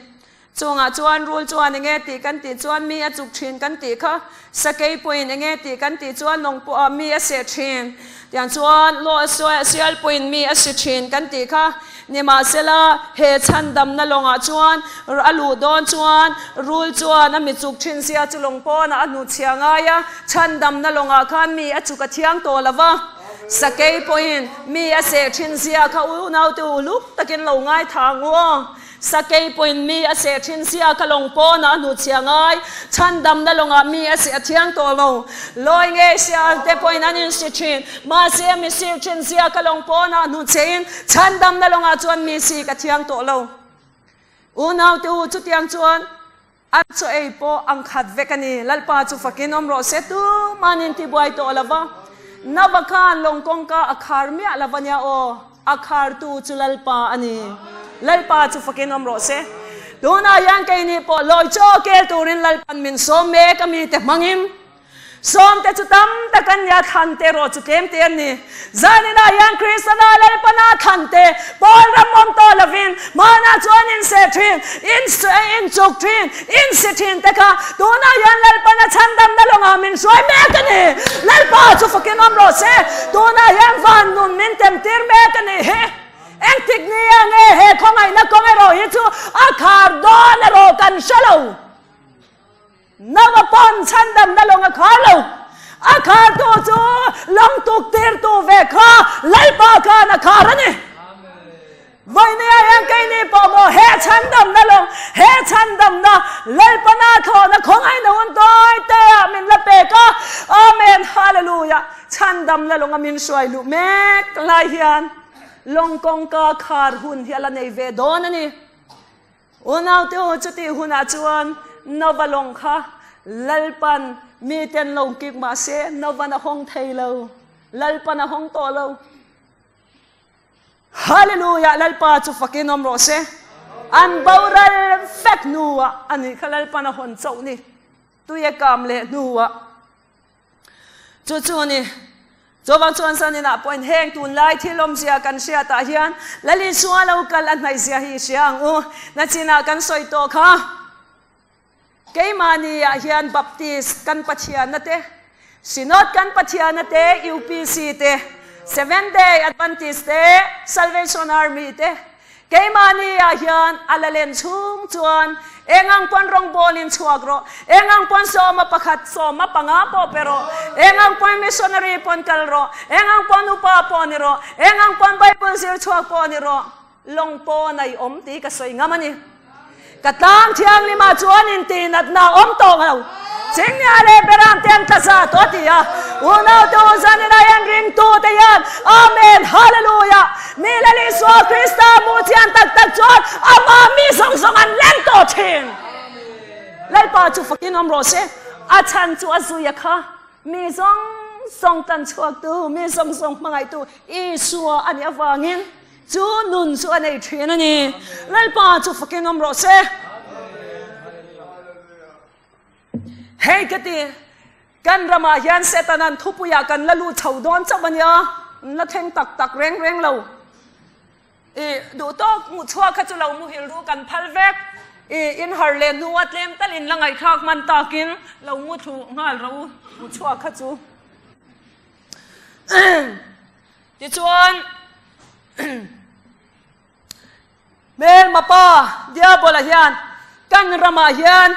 Chungah chuan rul chuan enge tih kan tih chuan mi a chuk thin kan tih kha, sakei pawhin enge tih kan tih chuan lawng pawh mi a seh thin. Tiang chuan law sial pawhin mi a si thin kan tih kha. Nimahsela, he chhandamna lawngah chuan a luh dawn chuan rul chuan a mi chuk thin sia chu lawng pawnah a hnuchhia ngai a, chhandamna lawngah khan mi a chuk a thiang tawh lo va. Sakei pawhin mi a seh thin zia kha unaute uluk takin lo ngaithla ang u aw. Sakei pawhin mi a seh thin sia ka lawng pawnah a hnuchhia ngai, chhandamna lawngah mi a seh a thiang tawh lo. Lawi ngei sial te pawhin an insi thin, mahse a mi sir thin sia ka lawng pawnah a hnuchhiain chhandamna lawngah chuan mi sik a thiang tawh lo. Unaute u, chutiang chuan an chaw ei pawh ang khat vek a ni. Lalpa chu fakin awm rawh se, tuman in tibuai tawh lo va. Nava khan lawng kawngka a khar miah lo va nia aw, a khartu chu Lalpa a ni. Lalpa chu fakin awm rawh se. Tunah hian keini pawh lawi chaw kel turin Lalpan min sawm mek a mite hmangin. Sawmte chu tam tak an ni a, thlante erawh chu tlem te an ni. Zaninah hian Kristana Lalpana thlante pawl ram awm tawh lovin hmanah chuan inseh thin, inchuk thin, insi thin te kha tunah hian Lalpana chhandamna lawngah min hruai mek a ni. Lalpa chu fakin awm rawh se, tunah hian van nun min temtir mek a nih hi. Engtik nia nge he khawngaihna kawng erawh hi chu a khar dawn erawh kan hre lo. Nova pawn chhandamna lawng a khar lo. A khartu chu lawng tuktirtu ve kha Lalpa khan a khar a ni. Vawinia hian keini pawh maw he chhandamna lawng, he chhandamna Lalpana thlawhna khawngaihna hun tawi te ah min la pek a. Amen Hallelujah. Chhandamna lawnga min hruai luh mek lai hian lawng kawngka khar hun hi a la nei ve dawn a ni. Unaute u, chutih hunah chuan Nova lawng kha Lalpan miten lo kik mah se, Novan a hawng thei lo. Lalpan a hawng tawh lo. Hallelujah! Lalpa chu fakin awm rawh se. An boral vek hnuah a nih kha Lalpan a hawn chauh ni. Tui a kam leh hnuah. Chu chu a ni. Chuvang chuan zaninah pawhin heng tunlai thil awmzia kan hriatah hian Lal Isua lo kal a hnaihzia hi i hria ang u. Nachinah kan sawi tawh kha. Keimahniah hian Baptist kan Pathianna te, Synod kan Pathianna te, UPC te, Seventh Day Adventist te, Salvation Army te, Keimahni ah hian a la len chhung chuan eng ang pawn rawngbawl in chhuak rawh, eng ang pawn sawma pakhat, sawma panga pawh pe rawh, eng ang pawn missionary pawn kal rawh, eng ang pawn upa pawh ni rawh, eng ang pawn Bible zir chhuak pawh ni rawh, lawng pawn a i awm tih ka sawi ngam a ni. Ka tlang thianghlim ah chuan intihnatna a awm tawh lo. Chingnia leh Beram te an tla za tawh a ti a. Unaute u zanina hian ringtute hian Amen Hallelujah! Mi Lal Isua Krista hmuh chian tak tak chuan amah mi zawng zawng an leng tawh thin. Lalpa chu fakin awm rawh se. A chhan chu a zui a kha. Mi zawng zawng tan chhuaktu, mi zawng zawng hmangaihtu Isua a nih avangin Chu nun chu a nei thin a ni. Lalpa chu fakin awm rawh se. Hei ka ti. Kan ramah hian Setanan thupuiah kan la lut chho dawn chauh a nia, an la thleng tak tak reng reng lo. I duh tawk hmuh chhuak kha chu lo muhil ru kan phal vek. I inhar leh hnua tlem talin la ngaihthlak hman takin lo mu thlu nghal ro u hmuh chhuak kha chu. Tichuan Hmelma pa Diabola hian kan ramah hian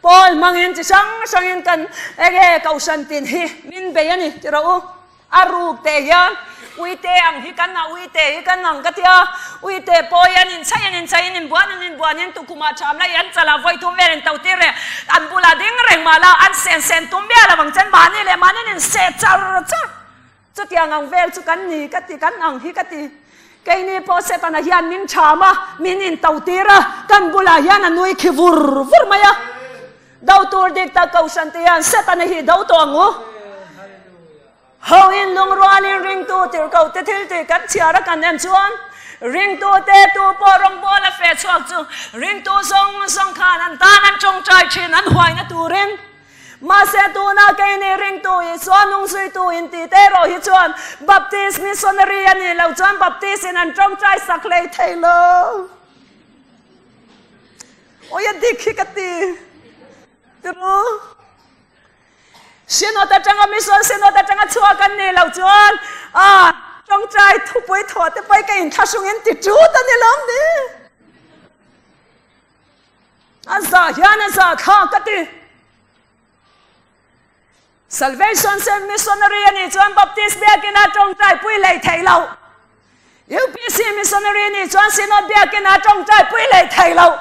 Paul hmangin chi hrang hrangin kan enge kohhran tin hi min bei a ni ti rawh u. A ruk teh hian uite ang hi kan a uite hi kan ang ka tia uite pawh hi an inchhaih an inchhaih in inbuan an inbuan in tukhumah ṭham lai an chala vawi thum vel in to tir leh an bulah ding reng mah la an sen sen tum miah lo ang chen mahni leh mahni in inseh char char chutiang ang vel chu kan ni ka ti kan ang hi ka ti keini pawh Setana hian min ṭham a min into tir a kan bulah hian a nui khi vur vur mai a. Do tur dik tak kohhran te hian Setana hi do tawh ang u. Ho in lungrualin ringtu tirhkoh te thil tih kan chhiar a kan en chuan ringtu te tu pawh rawngbawl a feh chhuak chu ringtu zawng zawng khan an tan an tawngtai thin an huaina turin. Mahse tuna keini ringtu Isua nungzuitu intih te erawh hi chuan Baptist missionary a nih loh chuan Baptist in an tawngtai sak hlei thei lo. Awi a dik hi ka ti. Tiru. Synod atanga mission synod atanga chhuak an nih loh chuan a tawngtai thupui thawh te pawh hi ka inthlahrung in ti tut a ni lawm ni. A zah hian a zah thlak ka ti. Salvation Sem Missionary a nih chuan Baptist biakina tawngtaipui lei theih loh. UPC Missionary a nih chuan Synod biakina tawngtaipui lei theih loh.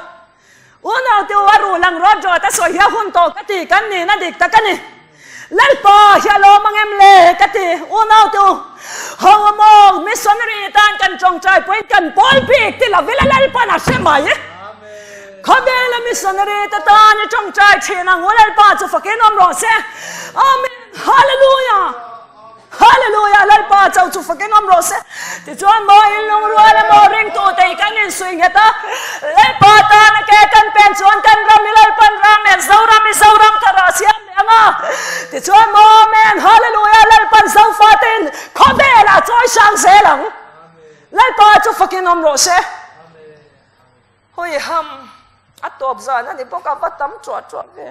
Unau te u a ruh lang rawt rawt a sawi hi a hun tawh ka ti kan nihna dik tak a ni. Lalpa hi a lawm ang em le ka ti. Unau te u ho maw Missionary tan kan tawngtaipuiin kan pawl bik ti lovila Lalpa'n a hre mai. Khawvela missionary te tan i tawngtai thin ang u Lalpa chu fakin awm rawh se. Amen. Hallelujah. Hallelujah. Lalpa chau chu fakin awm rawh se. Tichuan maw in lungrual emaw ringtu te hi kan insui nghet a. Lalpa tana ke kan pen chuan kan ram i Lalpan ram en Zoram i Zoram thar ah siam leh ang a. Tichuan maw Amen. Hallelujah. Lalpan Zofatein khawvelah chawi sang zel ang. Lalpa chu fakin awm rawh se. Hawi ham a tawp zan a ni bawk a, va tam tuah tuah ve.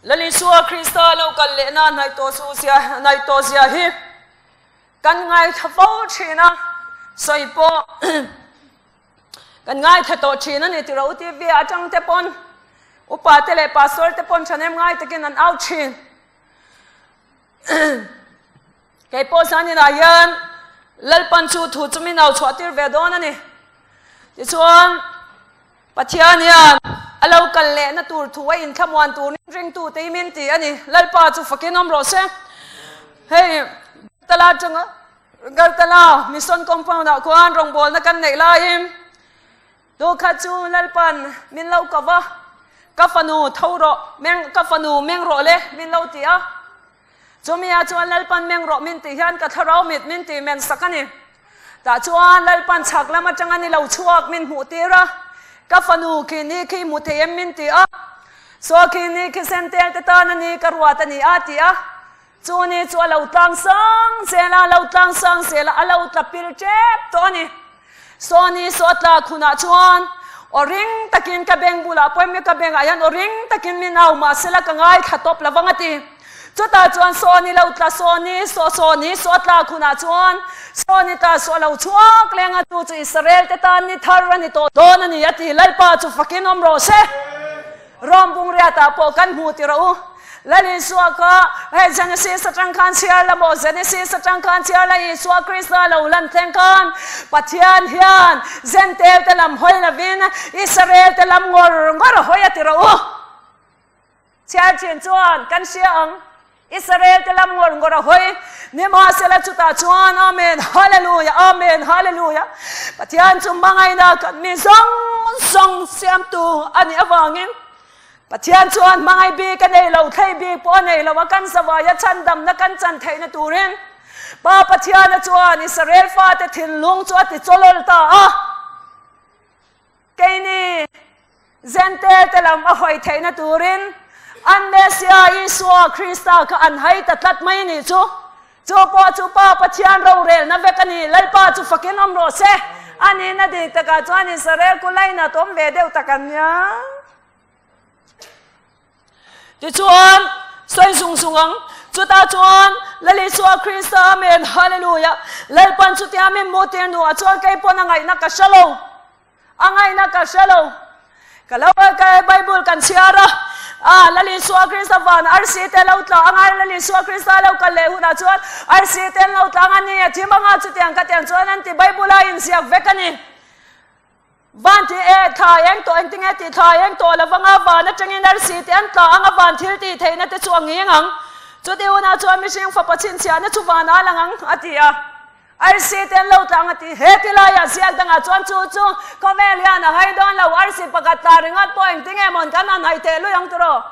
Lal Isua Krista lo kal leh na hnaih tawh chu zia hnaih tawh zia hi kan ngaithla fo thin a, sawi pawh Kan ngaithla tawh thin a ni ti ro TV atang te pawn upa te leh pastor te pawn thahnem ngai takin an au thin. Kei pawh zanin ah hian Lalpan chu thu chu min au chhuah tir ve dawn a ni. Tichuan Pathian hian a lo kal lehna tur thu a inthlamuan turin ringtu te hi min ti a ni. Lalpa chu fakin awm rawh se. Hei Tala atanga Galtala Mission Compound ah khuan rawngbawlna kan neih laiin tukhat chu Lalpan min lo ko va, ka fanu tho rawh, meng ka fanu meng rawh le min lo ti a. Chumi ah chuan Lalpan meng rawh min tih hian ka thlarau mit min tih men sak a ni. Tah chuan Lalpan chhak lam atanga ni lo chhuak min hmuh tir a, ka fanu khi ni khi hmu thei em min ti a. Saw khi ni khi sentel te tan a ni ka ruat a ni a ti a. Chu ni chu a lo tlang sang zel a, lo tlang sang zel a, a lo tla pil tep tawh a ni. Saw ni saw tla khunah chuan aw ring takin ka beng bulah pawh emaw ka bengah hian aw ring takin min au mahsela ka ngaithla tawp lo vang a ti. Chutah chuan saw ni lo tla saw ni saw saw ni saw tla khunah chuan saw ni tla saw lo chhuak leng a chu chu Israel te tan ni thar a ni tawh dawn a ni a ti. Lalpa chu fakin awm rawh se. Rom bungriatah pawh kan hmu ti rawh u. Lal Isua kha hei Genesis atang khan chhiar la maw? Genesis atang khan chhiar la Isua Krista lo lan thleng khan Pathian hian Gentail te lam hawi lovin Israel te lam ngawr ngawr a hawi a ti rawh u. Chhiar thin chuan kan hria ang. Israel te lam ngawr ngawr a hawi. Nimahsela chutah chuan Amen, Hallelujah, Amen, Hallelujah. Pathian chu hmangaihna kan mi zawng zawng siamtu a nih avangin Pathian chuan hmangaih bik a nei lo, thlei bik pawh a nei lo a, kan zavaia chhandamna kan chan theihna turin Pa Pathiana chuan Israel fate thinlung chu a ti chawlawl ta a. Keini Zentail te lam a hawi theihna turin an Messia Isua Krista kha an hai ta tlat mai nih chu. Chu pawh chu Pa Pathian rorelna vek a ni. Lalpa chu fakin awm rawh se. A nihna dik takah chuan Israel ku lainat awm ve deuh tak an nia. Tichuan, sawi zung zung ang. Chutah chuan, Lal Isua Krista Amen, Hallelujah. Lalpan chutia min hmuh tir hnuah chuan kei pawn a ngaihna ka hre lo. A ngaihna ka hre lo. Ka lo ka Bible kan chhiar a, ah, Lal Isua Krista van arsi te lo tla anga, Lal Isua Krista lo kal leh hunah chuan arsi te an lo tla anga ni a thim anga chutiang ka tiang chuan an ti Bible a inziak vek a ni. Van ti e, thla eng tawh engtinge tih thla eng tawh lo vanga van atangin arsi te an tla anga van thil tih theihna te chu a nging ang. Chuti hunah chuan mihring fapa chhinchhiahna chu vanah a lang ang a ti a. Arsi te an lo tla ang a ti. He ti laiah ziak dangah chuan chu chu khawvel hian a hai dawn lo, arsi pakhat tla ringawt pawh engtinge mawn kan han hai teh lui ang tiraw?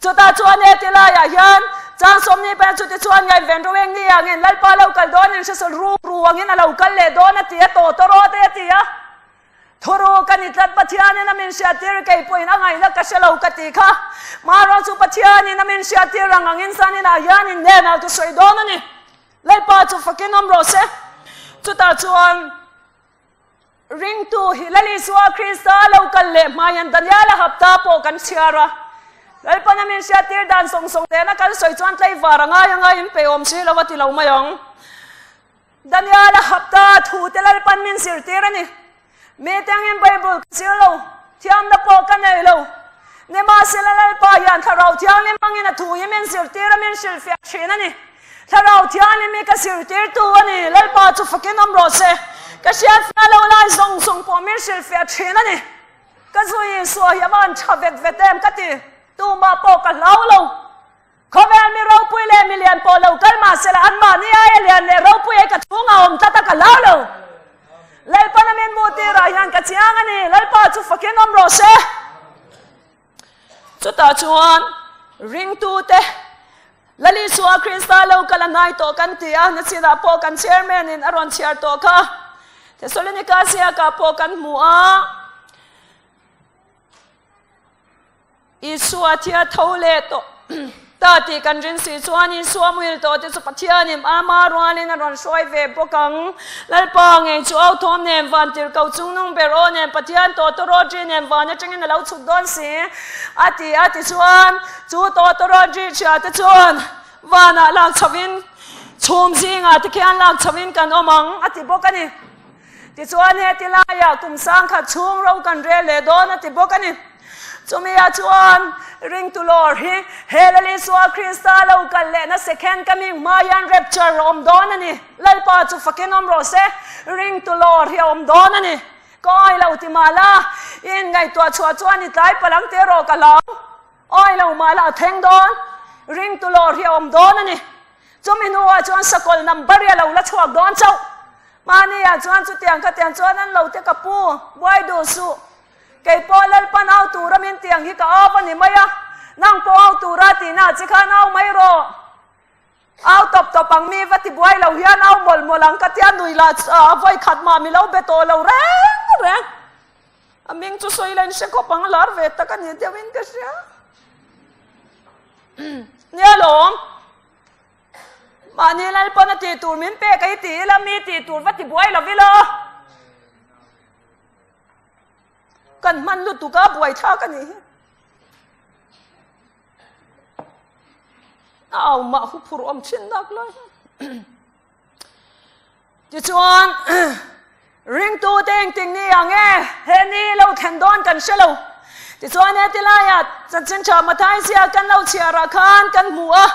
Chutah chuan he ti laiah hian chang sawmni peng chuti chuan ngaihven ro eng ni angin Lalpa lo kal dawn in hrisel ruk ru angin a lo kal leh dawn a ti a, tawh tawh te a ti a. Thuru ka ni tlat Pathianin a min hriattir kei pawhin a ngaihna ka hre lo ka ti kha. Marawh chu Pathianin a min hriattir ang angin zaninah hian in hnenah ka sawi dawn a ni. Lalpa chu fakin awm rawh se. Chutah chuan. Ringtu hi Lal Isua Krista lo kal leh hma hian Daniela hapta pawh kan chhiar a. Lalpan a min hriattir dan sawng sawng nena kan sawi chuan tlaivar a ngai anga in pe awm si lo a ti lo mai ang. Daniela hapta thu te Lalpan min zirtir a ni. Mi te angin Bible ka zir lo, thiamna pawh ka nei lo. Nimahsela Lalpa hian Thlarau Thianghlim hmangin a thu hi min zirtir a, min hrilhfiah thin a ni. Thlarau Thianghlim hi ka zirtirtu a ni, Lalpa chu fakin awm rawh se. Ka hriatfiah lo lai zawng zawng pawh min hrilhfiah thin a ni. Ka zu Isua hi a van tha vet vet em ka ti, tumah pawh ka hlau lo. Khawvel mi ropui leh mi lian pawh lo kal mah sela anmahni aia lian leh ropui ai ka chhungah awm tlat a ka hlau lo. Lalpan a min hmuh tirah hian ka chiang a ni, Lalpa chu fakin awm rawh se. Chutah chuan ringtute Lal Isua Krista lo kal a hnai tawh kan ti a, nachinah pawh kan chairman in a rawn chhiar tawh kha. Thesalonika ziakah pawh kan hmu a, Isua thia tho leh tawh ta tih kan rin si chuan Isua muhil tawh te chu Pathianin ama rualin a rawn hruai ve bawk ang. Lalpa ngei chu au thawm nen van tirhkoh chungnung ber aw nen Pathian tawtawrawtri nen van atangin a lo chhuk dawn si a ti a tichuan chu tawtawrawtri hria te chuan vanah lak chhovin chhum zingah te khian lak chhovin kan awm ang a ti bawk a ni. Tichuan heti laiah kum sangkhat chhung ro kan rel leh dawn a ti bawk a ni. Chumia chuan ringtu lawr hi he Lal Isua Krista lo kal lehna second coming hma hian rapture a awm dawn a ni. Lalpa chu fakin awm rawh se, ringtu lawr hi a awm dawn a ni. Ka awi lo ti mah la, i inngaihtuah chhuah chuan i tlai palh ang teh rawh ka hlau. Awi lo mah la a thleng dawn, ringtu lawr hi a awm dawn a ni. Chumi hnuah chuan sakawlh number hi a lo la chhuak dawn chauh. Mahniah chuan chutiang khatiang chuan an lo te ka pu, buai duh suh. Kei pawh Lalpan au tura min tiang hi ka au a ni mai a, nang pawh au tura tihna che khan au mai rawh. Au tawp tawp ang mi va ti buai lo hian au mawlh mawlh ang ka tia nui lah a vawi khat mah mi lo be tawh lo reng reng. A ming chu sawi la in hre khawp ang lar ve tak a ni deuhin ka hria. Nia lawm. Mahni Lalpan a tih tur min pek a i ti ila mi tih tur va ti buai lo ila. Kan hman lutuk a buai thlak a nih hi. A au mah hu phur awm thin nak lai. Tichuan ringtu te engtin ni ang e he ni lo thlen dawn kan hre lo. Tichuan he tilaiah chanchin tha Mathai zia kan lo chhiarah khan kan hmu a.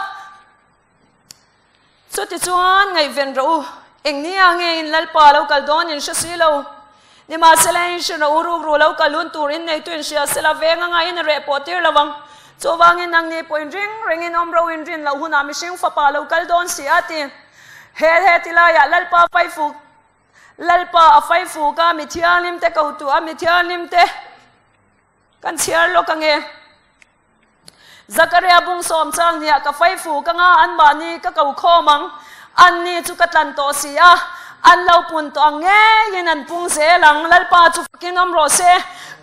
Chutichuan ngaihven rawh u, eng nia nge in Lalpa lo kal dawn in hre si lo. Nimahsela in hre rawh u, rukru lo kal hun tur in neitu in hria sela veng anga in reh pawh tir lo ang. Chuvangin nangni pawh in ring rengin awm ro in rin loh hunah mihring fapa lo kal dawn si a ti. He he ti laiah Lalpa faifuk Lalpa a faifuk a, mi thianghlim te ko tu a, mi thianghlim te kan chhiar lawk ange. Zakaria bung sawm chang hniah ka fai fu ka nga anmahni ka ko khawm ang, anni chu ka tlan tawh si a. An lo pun tawh ang ngeiin an pung zel ang. Lalpa chu fakin awm rawh se.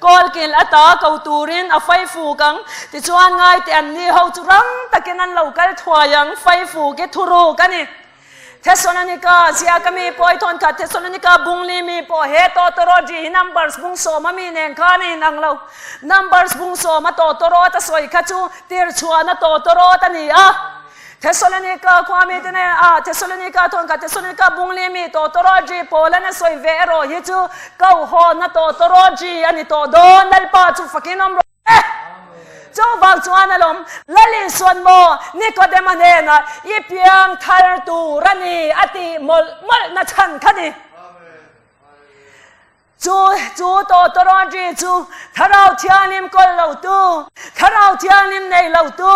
Kawlkil ata ko turin a faifuk ang. Tichuan ngaite an ni ho chu rang takin an lo kal thuai ang. Faifuk hi thuruk a ni. Thesalonika ziaka mi pawh i thawn khat Thesalonika bungli mi pawh he tawtawrawt ri hi numbers bung sawma mi nen khan a inang lo. Numbers bung sawma tawtawrawt a sawi kha chu tirchhuahna tawtawrawt a ni a. Thesalonika khua mite nen a Thesalonika thawn khat Thesalonika bungli mi tawtawrawt ri Paulan a sawi ve erawh hi chu kohhawna tawtawrawt ri a ni tawh dawn. Lalpa chu fakin awm rawh se. Chuvang chuan alawm Lal Isuan maw Nikodema hnenah i piang thar tur a ni a tih mawlh mawlh na chhan kha ni. Chu chu tawtawrawt ri chu Thlarau Thianghlim kawl lo tu, Thlarau Thianghlim nei lo tu,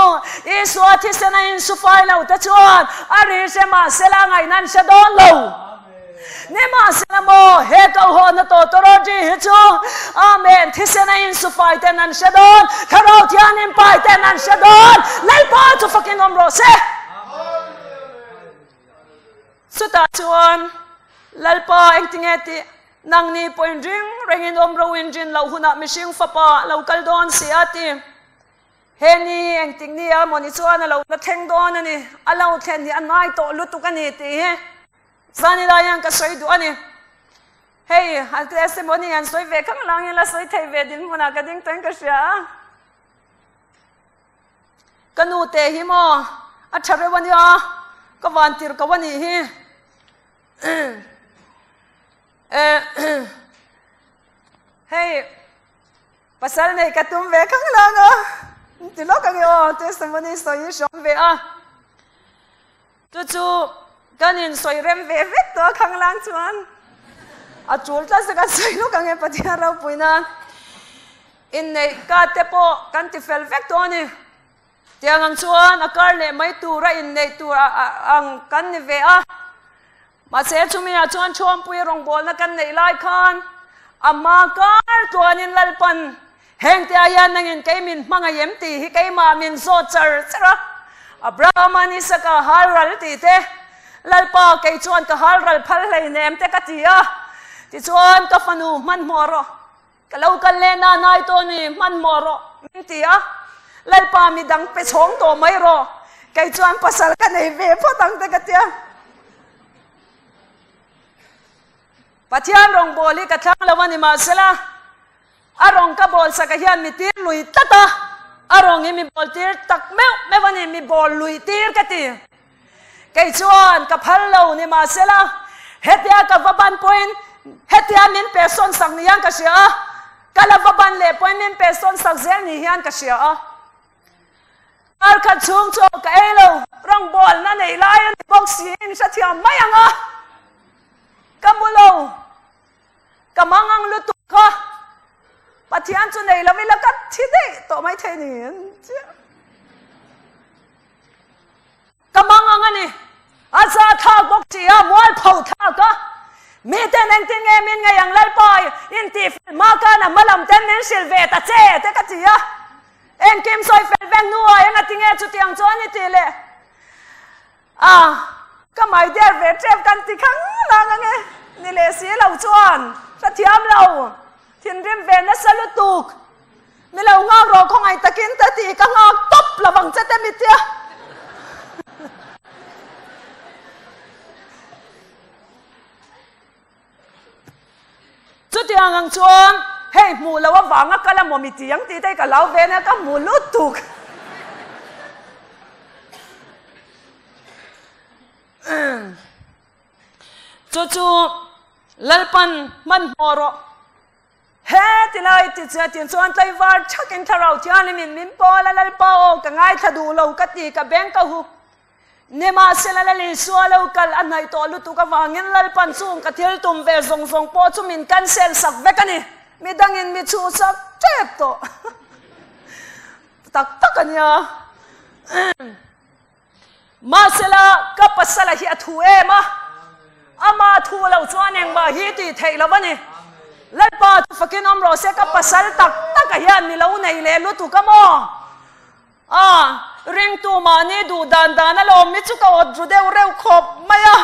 Isua thisen a insufai lo te chuan a ri hre mahsela ngaihna an hre dawn lo. Nimahsela maw he kohhawna tawtawrawt ri hi chu Amen thisen a insufai ten an hre dawn, Thlarau Thianghlim pai ten an hre dawn, Lalpa chu fakin awm rawh se. Chutah chuan Lalpa engtinge tih nangni pawhin ring rengin awm ro in rin loh hunah mihring fapa a lo kal dawn si a ti. He ni hi engtik ni a mawni chuan a lo la thleng dawn a ni, a lo thlen hi a nai tawh lutuk a ni tih hi zani lai hian ka sawi duh a ni. Hei a testimony an sawi ve khang langin la sawi thei ve dinhmunah ka ding tawhin ka hria a. Ka nu te hi maw a tha reuh a nia, ka van tir ko a nih hi. Hei pasal nei ka tum ve khang lang a, ti lawk ang e aw, testimony sawi hi hrawm ve a. Chu chu kan insawi rem ve vek tawh a khanglang chuan a tul tlat a kan sawi lawk ang e Pathian ropui nan inneih ka te pawh kan ti fel vek tawh a ni. Tiang ang chuan a kar leh mai tura inneih tur ang kan ni ve a. Mahse chumi ah chuan Thuampui rawngbawlna kan neih lai khan a hma kar tluanin Lalpan Hengte ah hian nangin kei min hmangaih em tih hi keimah min zawt char char a. Abraham-a'n Isaka hal ral tih te, Lalpa kei chuan ka hal ral phal hleinem te ka ti a. Tichuan ka fanu hmanhmawh rawh, ka lo kal leh na nai tawh ni, hmanhmawh rawh min ti a. Lalpa midang pe chhawng tawh mai rawh, kei chuan pasal ka nei ve phawt ang te ka ti a. Pathian rawngbâwl hi ka thlang lo a ni mahsela, a rawng ka bâwl saka hian mi tir lui tlat a, a rawng hi mi bâwl tir tak meuh meuh a ni, mi bâwl lui tir ka ti. Kei chuan ka phal lo ni mahsela, hetia ka va ban pawhin hetia min pe sawn sak ni hian ka hria a, ka la va ban leh pawhin min pe sawn sak zel ni hian ka hria a. Kar khat chhung chu ka ei lo, rawngbawlna nei lai a ni bawk si, in hrethiam mai ang a, ka mu lo, ka mangang lutuk kha Pathian chu nei lo ila ka thi daih tawh mai thei ni chiah. Ka mangang a ni, a za thlak bawk si a, mualpho thlak a, miten engtin nge min ngei ang Lalpa intihfel hma khan a hma lam ten min hrilh ve ta che te ka ti a. Engkim sawi fel vek hnuah eng a ti nge chutiang chuan i tih le? A, ka mai der ve tep kan ti khang lang ange, ni leh si lo chuan hrethiam lo, thinrim ve nasa lutuk, ni lo nghak rawh khawngaih takin ta tih ka nghak tawp lo vang che te mitia. Chutiang ang chuan hei hmuh loh avanga kal a maw mi ti ang tih te hi ka lo ve nia ka hmu lutuk. Chu chu Lalpan hmanhmawh rawh. He tilai ti che tin chuan tlaivar thakin thlarau thianghlim in min pawl a Lalpa aw ka ngaithla duh lo ka ti ka beng ka hup. Nimahsela Lal Isua lo kal a hnaih tawh lutuk avangin Lalpan chung ka thil tum ve zawng zawng pawh chu min cancel sak vek a ni. Midangin mi chhuhsak tep tawh tak tak a nia. Mahsela ka pasala hi a thu em a, ama thu lo chuan engmah hi tih theih lo a ni. Lalpa chu fakin awm rawh se ka pasal tak taka hian mi lo nei leh lutuk a maw? A, ringtu mahni duh dan dan a lawm hi chu ka awt ru deuh reuh khawp mai a.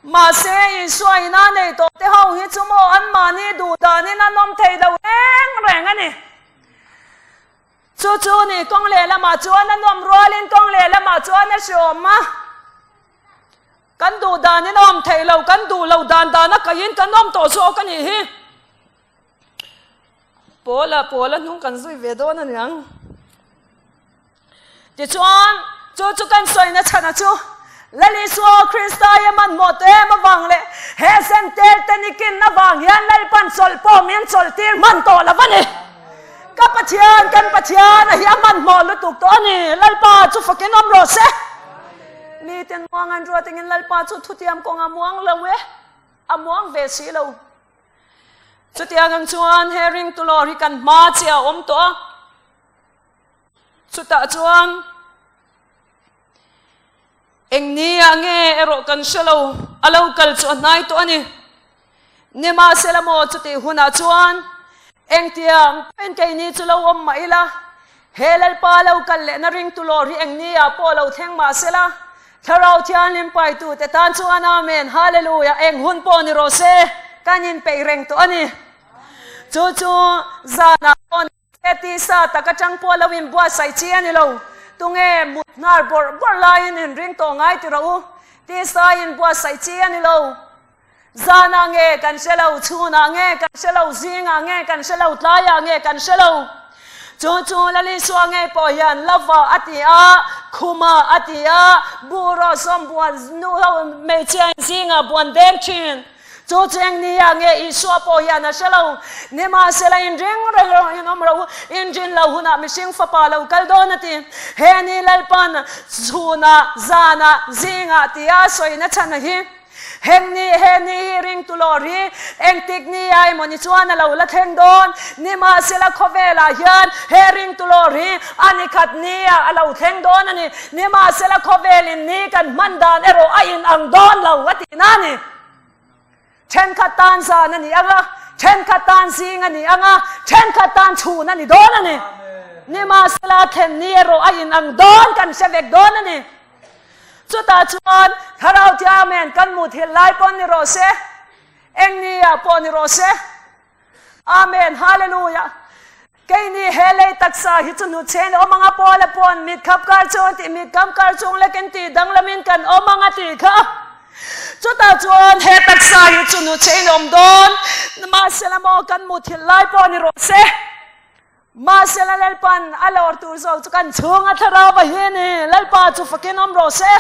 Mahse, Isua ina nei tawh te ho hi chu maw anmahni duh danin an awm thei lo reng reng a ni. Chu chu ni kawng lehlamah chuan a nuam rualin kawng lehlamah chuan a hriawm a. Kan duh danin a awm thei lo, kan duh lo dan dana kaiin kan awm tawh zawk a nih hi. Pawla pawla hnung kan zui ve dawn a niang. Tichuan, chu chu kan sawina chhana chu Lal Isua Krista i hmanhmawh tawh em avang leh he zentel te nikin avang hian Lalpan chawlh pawh min chawlhtir hman tawh lo a ni. Ka Pathian, kan Pathian a hi a hmanhmawh lutuk tawh a ni. Lalpa chu fakin awm rawh se. Miten muang an ruat engin Lalpa chu thutiam kawng a muang lo e, a muang ve si lo. Chutiang ang chuan he ringtu lawr hi kan hma chiah a awm tawh a. Chutah chuan eng ni ah nge erawh kan hre lo, a lo kal chu a hnai tawh a ni. Nimahsela maw chutih hunah chuan engtiang pawhin keini chu lo awm mah ila, he Lalpa lo kal lehna ringtu lawr hi eng ni ah pawh lo thleng mahsela, Thlarau Thianghlim paitute tan chuan Amen, Hallelujah, eng hun pawh ni rawh se, kan inpeih reng tawh a ni. Chu chu zanah pawh ni. He tisa tak atang pawh lo inbuatsaih chi a ni lo. Tunge mut hnar bawrh bawrh laiin inring tawh ngai ti rawh u. Tisa inbuatsaih chi a ni lo. Zanah nge kan hre lo, chhunah nge kan hre lo, zingah nge kan hre lo, tlaiah nge kan hre lo. Chu chu Lalisua ngei pawh hian lova a ti a, khuma a ti a, buh rawh sawm buan nu ho hmeichhia in zingah buan deng thin. Chu chu eng ni ah nge Isua pawh hian a hre lo. Nimahsela in ring reng rawh in awm rawh u, in rin lo hunah mihring fapa lo kal dawn a ti. He ni Lalpan chhunah, zanah, zingah tia sawina chhan a hi. Heng ni, he ni hi ringtu lawr hi engtik ni ah emaw ni chuan a lo la thleng dawn. Nimahsela khawvelah hian he ringtu lawr hi a ni khat ni ah a lo thleng dawn a ni. Nimahsela khawvelin ni kan hman dan erawh a inang dawn lo a tihna a ni. Thenkhat tan zan a ni ang a, thenkhat tan zing a ni ang a, thenkhat tan chhun a ni dawn a ni. Nimahsela thlen ni erawh a inang dawn kan hre vek dawn a ni. Chutah chuan Thlarau Thiamen kan muthilh lai pawn ni rawh se, eng ni ah pawh ni rawh se. Amen Hallelujah Keini he lei taksa hi chu hnuchhen awm anga Paula pawn mit khap kar chung tih mit kam kar chung lekin tih danglamin kan awm anga tih kha chutah chuan he taksa hi chu hnuchhen awm dawn mahsela maw kan muthilh lai pawh ni rawh se mahsela Lalpan a lawr tur zawk chu kan chhunga thlarau va hi ni Lalpa chu fakin awm rawh se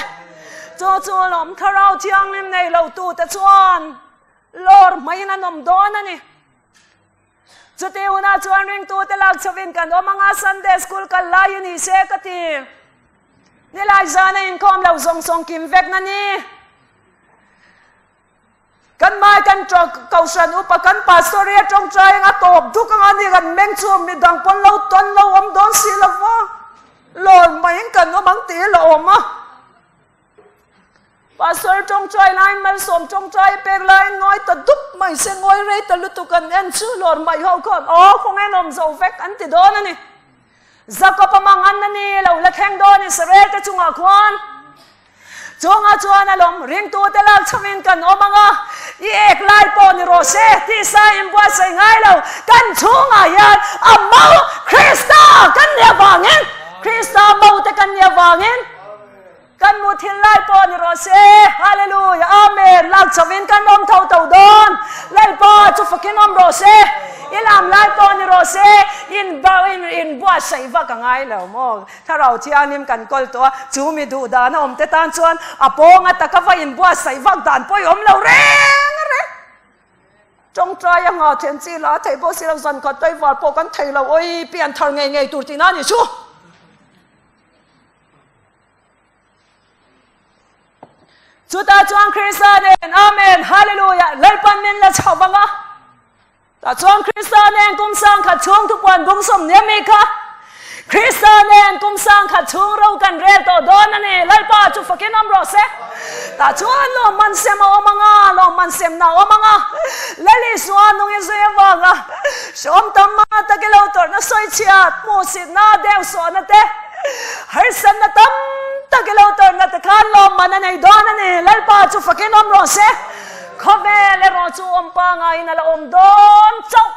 chu chu lawm thlarau thianghlim nei lo tute chuan Lawr hmaiin an awm dawn a ni. Chuti hunah chuan ringtute lak chhovin kan awm anga Sunday school kal lai i ni se ka ti. Nilai zana inkhawm lo zawng zawng kim vek na ni. Kan mai kan kohhran upa kan pastor hi a tawngtai anga tawp duk anga ni kan meng chu midang pawn lo tawn lo awm dawn si lo va. Lawr hmaiin kan awm ang tih la awm a. Pastor tawngtai laiin malsawm tawngtai pek laiin ngawi ta dup mai se ngawi rei ta lutuk an en chu lawr mai ho khan aw khawnge an awm zo vek an ti dawn a ni. Jakob a mang an a ni lo la thleng dawn Israel te chungah khuan chungah chuan a lawm ringtute lak chhovin kan awm ang a i ek lai pawh ni rawh se tisa inbuatsaih ngai lo kan chhungah hian a mo Krista kan nih avangin Krista mo te kan nih avangin Kan muthilh lai pawh ni rawh se. Hallelujah. Amen. Lak chauhin kan awm tho tho dawn. Lalpa chu fakin awm rawh se. I lam lai pawh ni rawh se. In ba in in buatsaih vak a ngai lo maw? Thlarau Thianghlim kan kawl tawh a, chu mi duh dan a awm te tan chuan a pawnga taka va in buatsaih vak dan pawh i awm lo reng reng. Tawngtai a ngah then chi la a theih bawk si lo, zan khat taivar pawh kan thei lo. Oi, pianthar ngei ngei tur tihna a ni chu. Chutah chuan Krista nen, Amen, Hallelujah, Lalpan min la chho vang a. Tah chuan Krista nen kum sang khat chhung thupuan bung sawm nia mi kha. Krista nen kum sang khat chhung ro kan rel tawh dawn a ni. Lalpa chu fakin awm rawh se. Tah chuan lawmman sem a awm anga, lawmman semna a awm anga. Lal Isua nung i zui avanga hrawm tam ma tak i lo tawrhna sawichhiat, hmuhsitna, deusawhna te, Harsatna tam. tak i lo tawrhna te khan lawmman a nei dawn a ni. Lalpa chu fakin awm rawh se. Khawvel erawh chu awm pangaiin a la awm dawn chauh.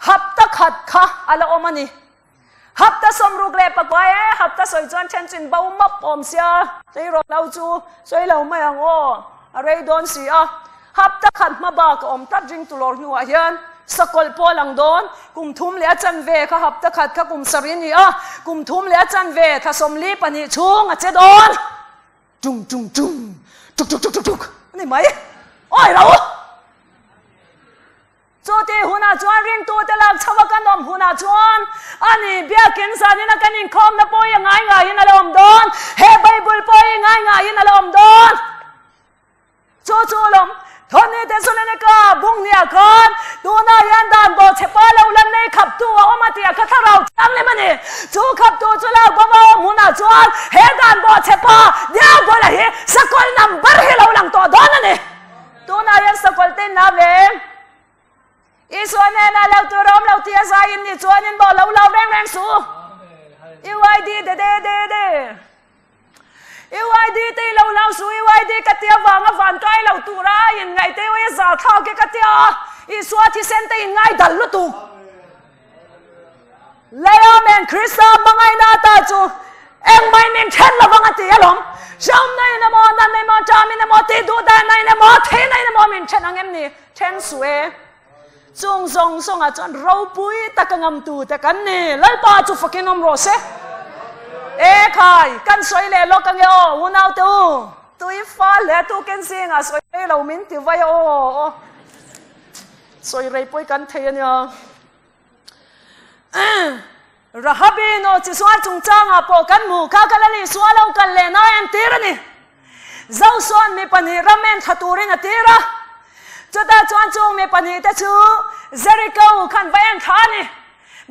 Hapta khat kha a la awm a ni. Hapta 64 e, hapta sawi chuan then chin bo map awm sia, tleirawl lo chu sawi lo mai ang aw, a rei dawn si a. Hapta khat hma bak a awm tlat ring tulawr hnuah hian sakawlh pawh a lang dawn, kum thum leh a chanve kha hapta khat kha kum sarih a ni a, kum thum leh a chanve thla 42 chhung a che dawn. Tung tung tung, tuk tuk tuk tuk tuk a ni mai. Awi ro! Chuti hunah chuan ringtute lak chho a kan awm hunah chuan ani biakin zanin a kan inkhawmna pawh hi a ngai ngaiin a la awm dawn, he Bible pawh hi ngai ngaiin a la awm dawn. Chu chu lawm, Thawni Thessalonika bungniah khan tunah hian dan bawhchhe pa lo lan nei khaptu a awm a tih a kha thlarau thianghlim a ni. Chu khaptu chu lak bawm a awm hunah chuan he dan bawhchhe pa Diabola hi sakawlh number hi lo lang tawh dawn a ni. Tunah hian sakawlh te inla ve. Isua hnenah lo tur a awm lo tih a zai in nih chuan in bawh lo lo reng reng suh. UID de de de de. UID te i lo hlau suh UID ka tia vanga van kai lo tura in ngaih te ui a zal thlak e ka tia Isua thisen te in ngai dal lutuk. Lei Amen Krista hmangaihna ata chu engmah in min then lovang a ti alawm. Hreawmna in emaw, natna emaw, ṭam in emaw, tih duh dahna in emaw, thihna in emaw min then ang em ni? Then suh e. Chung zawng zawngah chuan ropui taka ngamtute kan ni. Lalpa chu fakin awm rawh se. E khai, kan sawi leh lawk ange aw, unaute u. Tui fa hle tukin zingah sawi rei lo min ti vai aw. Sawi rei pawh i kan thei ania. Rahabi no chi sual chungchangah pawh kan hmu kha ka Lali sual lo kal leh na entir a ni. Zosuan mi pahnih ram en thla turin a tir a. Chutah chuan chung mi pahnih te chu Jericho khan va en thla a ni.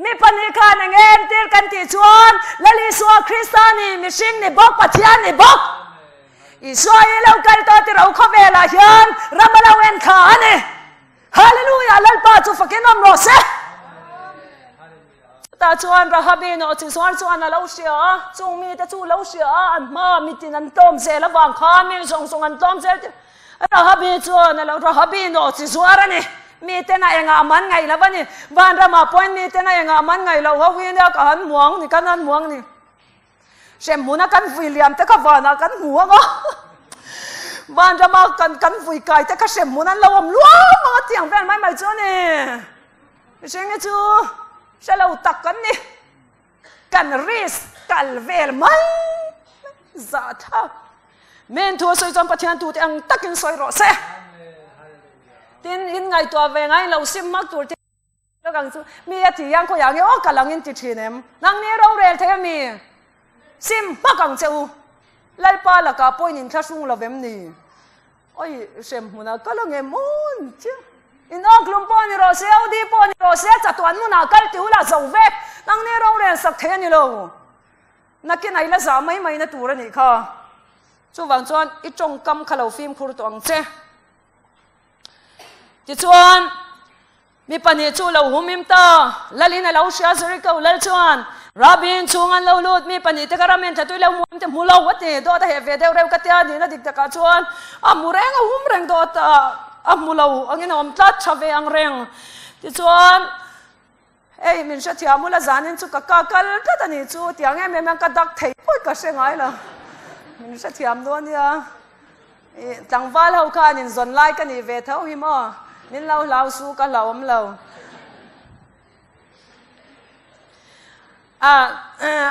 Mi pahnih khan eng entir kan tih chuan Lali Isua Krista ni, mihring ni bawk, Pathian ni bawk. Isua hi lo kal tawh ti ro khawvelah hian ram a lo en thla a ni. Hallelujah! Lalpa chu fakin awm rawh se. Chutah chuan Rahabi nawh chi zuar chuan a lo hria a, chung mite chu lo hria a, an hma mitin an tlawm zel avang khan mi zawng zawng an tlawm zel tih Rahabi chuan a lo Rahabi nawh chi zuar a ni. Miten a engah man ngaih lo a ni. Vanramah pawhin miten a engah man ngaih loh ho hi nia ka han muang ni, kan han muang ni. Hremhmuna kan vui liam te kha vanah kan hmu ang a, vanrama kan kan vui kai te kha hremhmun an lo awm luam ang a tiang vel mai mai chu a ni. Mihring hi chu hre lo tak kan ni. Kan risk kal vel mai zah thlak. Men thu a sawi chuan Pathian tute ang takin sawi rawh se. Tin, in ngaihtuah ve ngai lo sim hmak tur te. Lawk ang chu, mi a ti hian khawiah nge aw ka lang in ti thin em? Nang ni rorel thei a mi? Sim hmak ang che u. Lalpa lakah pawh in inthlahrung lo vem ni? Oi, hrem hmunah kal ang em awn chiah. In awklum pawh ni rawh se, Audi pawh ni rawh se, chatuan hmunah kal ti ula zo vek. Nang ni rorel sak thei a ni lo. Nakin a i la zah mai mai na tur a nih kha. Chuvang chuan i tawngkam kha lo fimkhur tawh ang che. Tichuan, Mi pahnih chu lo humim ta, Lalin a lo hria Jericho lal chuan, Rabin chhung an lo lut, mi pahnih te ka ram en tlatui lo muam te hmu lo a ti, dawt a heh ve deuh reuh ka tia nihna dik takah chuan a hmu reng a hum reng dawt a a hmu lo angin a awm tlat tha ve ang reng. Tichuan, hei min hrethiam ula zanin chu ka ka kal tlat a nih chu tiang em em hian ka dak thei pawh ka hre ngai lo, min hrethiam dawn nia. I tlangval ho khan in zawn lai ka nih ve tho hi maw? Min lo hlau su ka hlauhawm lo. A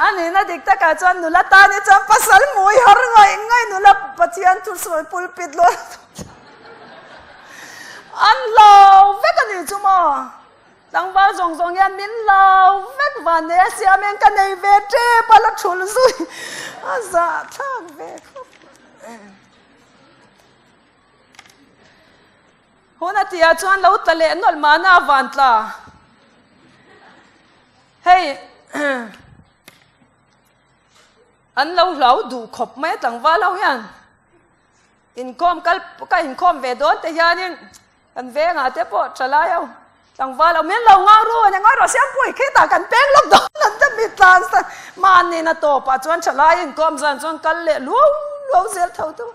a nihna dik takah chuan nula tan hi chuan pasal hmui har ngaih ngaih nula Pathian thu sawi pulpit lawn an hlau vek a nih chu maw? Tlangval zawng zawng hian min hlau vek van nei a siam hian ka nei ve tep a la thul zui a zahthlak ve khawp. Hun a tihah chuan lo tla leh nawlh mahna a van tla. Hei an lo hlau duh khawp mai a tlangval ho hian inkhawm kal ka inkhawm ve dawn te hianin kan vengah te pawh tha lai ho. Tlangval lo min lo ngau ru ania ngai rawh Siampui khitah kan peng lawk dawn an ta mi tlan sa mahni na tawpah chuan thalai inkawm zan chuan kal leh luau luau zel tho tho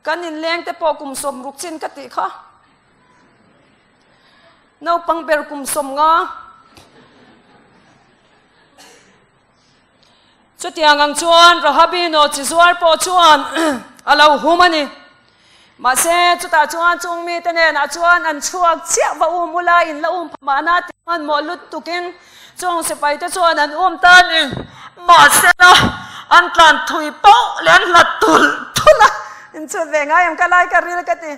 kan inleng te pawh kum 60 chin ka tih kha naupang ber kum 50. Chutiang ang chuan Rahabi nawhchi zuar pawh chuan a lo hum a ni. Mahse, chutah chuan chung mite hnenah chuan an chhuak chiah va um ula, in la um pha mahna tih hmanhmawh lut tukin chung sipaite chuan an um ta a ni. Mahse, an tlan thui pauh leh an hlat tulh tulh a, inchhut ve ngai ang ka lai ka ril ka ti.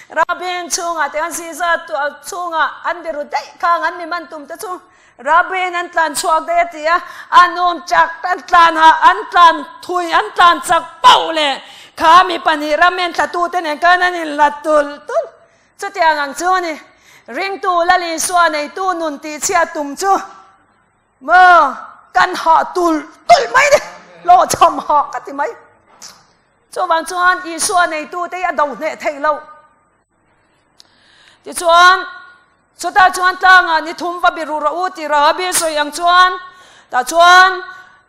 Rabin chhungah te an ziza chhungah an biru daih khang an mi man tum te chu Rabin an tlan chhuak daih a ti a, an um chak an tlan ha an tlan thui an tlan chak pauh leh kha mi pahnih ram en thlatu te nen khan an inhlat tulh tulh. Chutiang ang chu a ni. Ringtu Lal Isua neitu nun tihchhiat tum chu maw kan hah tulh tulh mai ni, hlawhchham hah ka ti mai. Chuvang chuan Isua neitute hi a do hneh theih loh. Tichuan, chutah chuan tlangah ni thum va biru rawh u tih Rahabi sawi ang chuan, tah chuan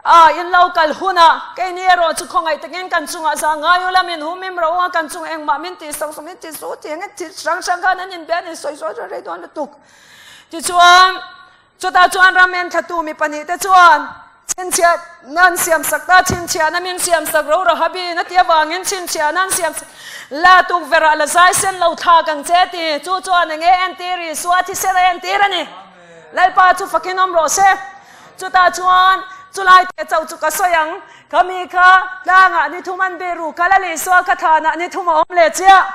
a in lo kal hunah keini erawh chu khawngaih takin kan chungah zah ngai ula min humim rawh u a, kan chung engmah min tih sak min ti su tih eng thil hrang hrang khan an inbe an insawi sawi sawi rei dawn lutuk. Tichuan, Chutah chuan ram en thlatu mi pahnihte chuan chhinchhiah nan siam sak ta, chhinchhiahna min siam sak ro Rahabi in a ti avangin chhinchhiahna an siam sak la tukverh ah la zai sen lo thlak ang che ti. Chu chuan enge entir Isua thisen a entir a ni. Lalpa chu fakin awm rawh se. Chutah chuan chulai te chauh chu ka sawi ang. Khami kha tlangah ni thum an biru kha Lal Isua kha thanah ni thum a awm leh chiah.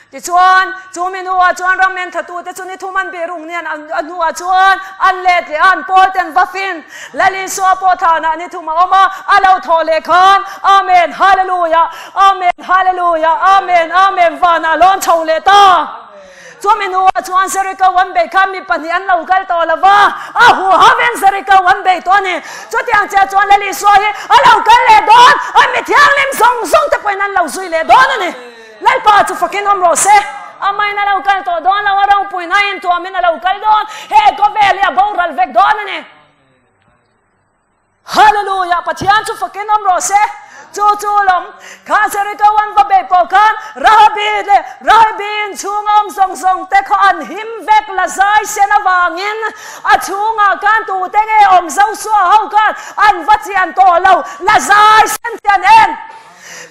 Tichuan, chu mi hnuah chuan ram en thatute chu ni thum an bih rung nian a hnuah chuan an let leh a, an pawl ten va fin. Lal Isua pawh thanah ni thum a awm a, a lo thawh leh khan, Amen, Hallelujah, Amen, Hallelujah, Amen, Amen, vanah lawn chho leh ta. Chu mi hnuah chuan Jericho an beih khan mi pahnih an lo kal tawh lo va, a huhauin Jericho an beih tawh a ni. Chutiang chiah chuan Lal Isua hi a lo kal leh dawn, a mi thianghlim zawng zawng te pawhin an lo zui leh dawn a ni. Lalpa chu fakin awm rawh se. Amahin a lo kal tawh dawn lo, a ropuina a intuamin a lo kal dawn. He khawvel hi a boral vek dawn a ni. Hallelujah! Pathian chu fakin awm rawh se. Chu chu lawm, kha Jericho an va beih pawh khan Rahabi leh Rahabi inchhung awm zawng zawng te khaw an him vek la zai sen avangin a chhungah khan tute nge awm Joshua ho khan an va chian tawh lo la zai sen chian en.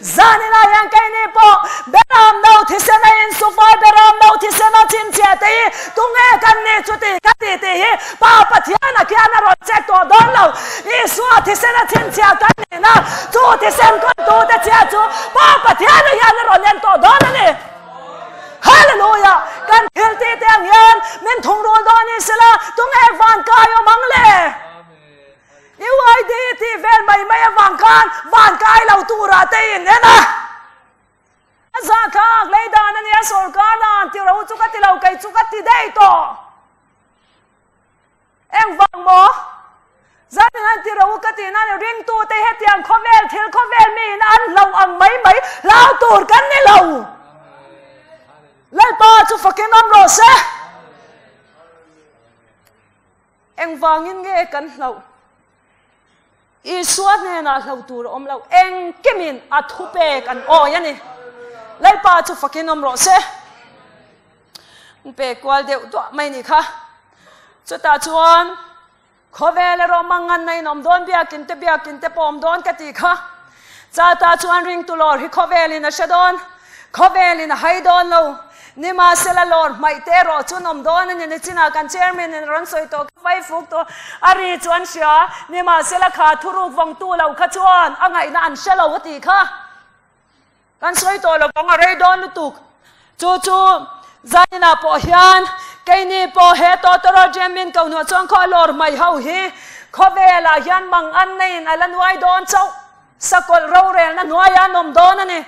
Zanina hian keini pawh Beram no thisen a insufai Beram no thisen a chhinchhiah te hi tunge kan ni chuti ka ti tih hi Pa Pathian a khian a rawn check tawh dawn lo. Isua thisen a chhinchhiah kan nihna chu thisen kawltute chhia chu Pa Pathian a hian a rawn en tawh dawn a ni. Hallelujah! Kan thil tih te ang hian min thungrul dawn ni sela tunge van kai awm ang le? UID tih vel mai mai avang khan van kai lo turah te in en a. A zahthlak lei dan a nia sawrkar dan ti ro chu ka ti lo kei chu ka ti daih tawh. Engvang maw? Zanin an ti ro ka tih nan ringtu te hetiang khawvel thil khawvel mi in an hlo ang mai mai hlau tur kan ni lo. Lalpa chu fakin awm rawh se. Engvangin nge kan hlauh? Isua hnenah hlo tur a awm lo. Engkimin a thupek an awi a ni. Lalpa chu fakin awm rawh se. An pe kual deuh duah mai ni kha. Chutah chuan khawvel erawh mangan na in awm dawn biakin te biakin te pawh awm dawn ka tih kha. Chata chuan ringtu lawr hi khawvelin a hre dawn. Khawvelin a hai dawn lo. Nimahsela lawr hmaih te erawh chu an awm dawn a ni. Nichinah kan chairman in a rawn sawi tawh kha vai fuk tawh a ri chu an hria. Nimahsela kha thuruk vawngtu lo kha chuan a ngaihna an hre lo a tih kha. Kan sawi tawh lo vang a rei dawn lutuk. Chu chu zaninah pawh hian keini pawh he tawtawraw Jamin Kohnuah chuan khaw a lawr hmaih ho hi khawvelah hian mang an neiin a la nuai dawn chauh. Sakawlh rorelna hnuaiah an awm dawn a ni.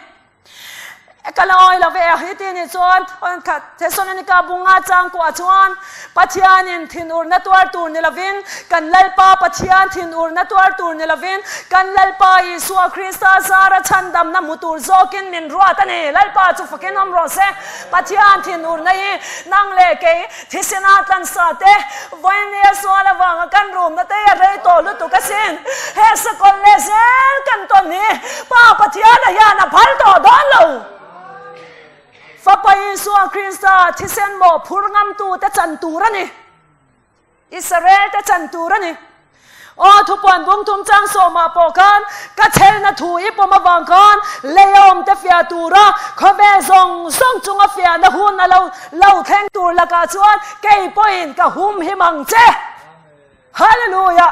E ka la awi lo ve a, heti nih chuan khat Thesalonika bunga changkuah chuan Pathianin thinurna tuar tur ni lovin, kan Lalpa Pathian thinurna tuar tur ni lovin, kan Lalpa Isua Krista zara chhandamna hmu tur zawkin min ruat a ni. Lalpa chu fakin awm rawh se. Pathian thinurna hi nang leh kei thisena tlansa te, vawinia sual avanga kan rumna te hi a rei tawh lutuk asin. He sakawlh leh zel kan tawn hi Pa Pathiana hian a phal tawh dawn lo. Fapa Isua Krista thisen mawh phur ngamtute chan tur a ni. Israelte chan tur a ni. Aw thupuan bungthum chang sawmah pawh khan ka chhelna thu i pawm avang khan lei a awmte fiah tura khawvel zawng zawng chunga fiahna hun a lo lo thleng tur lakah chuan kei pawhin ka hum him ang che. Hallelujah!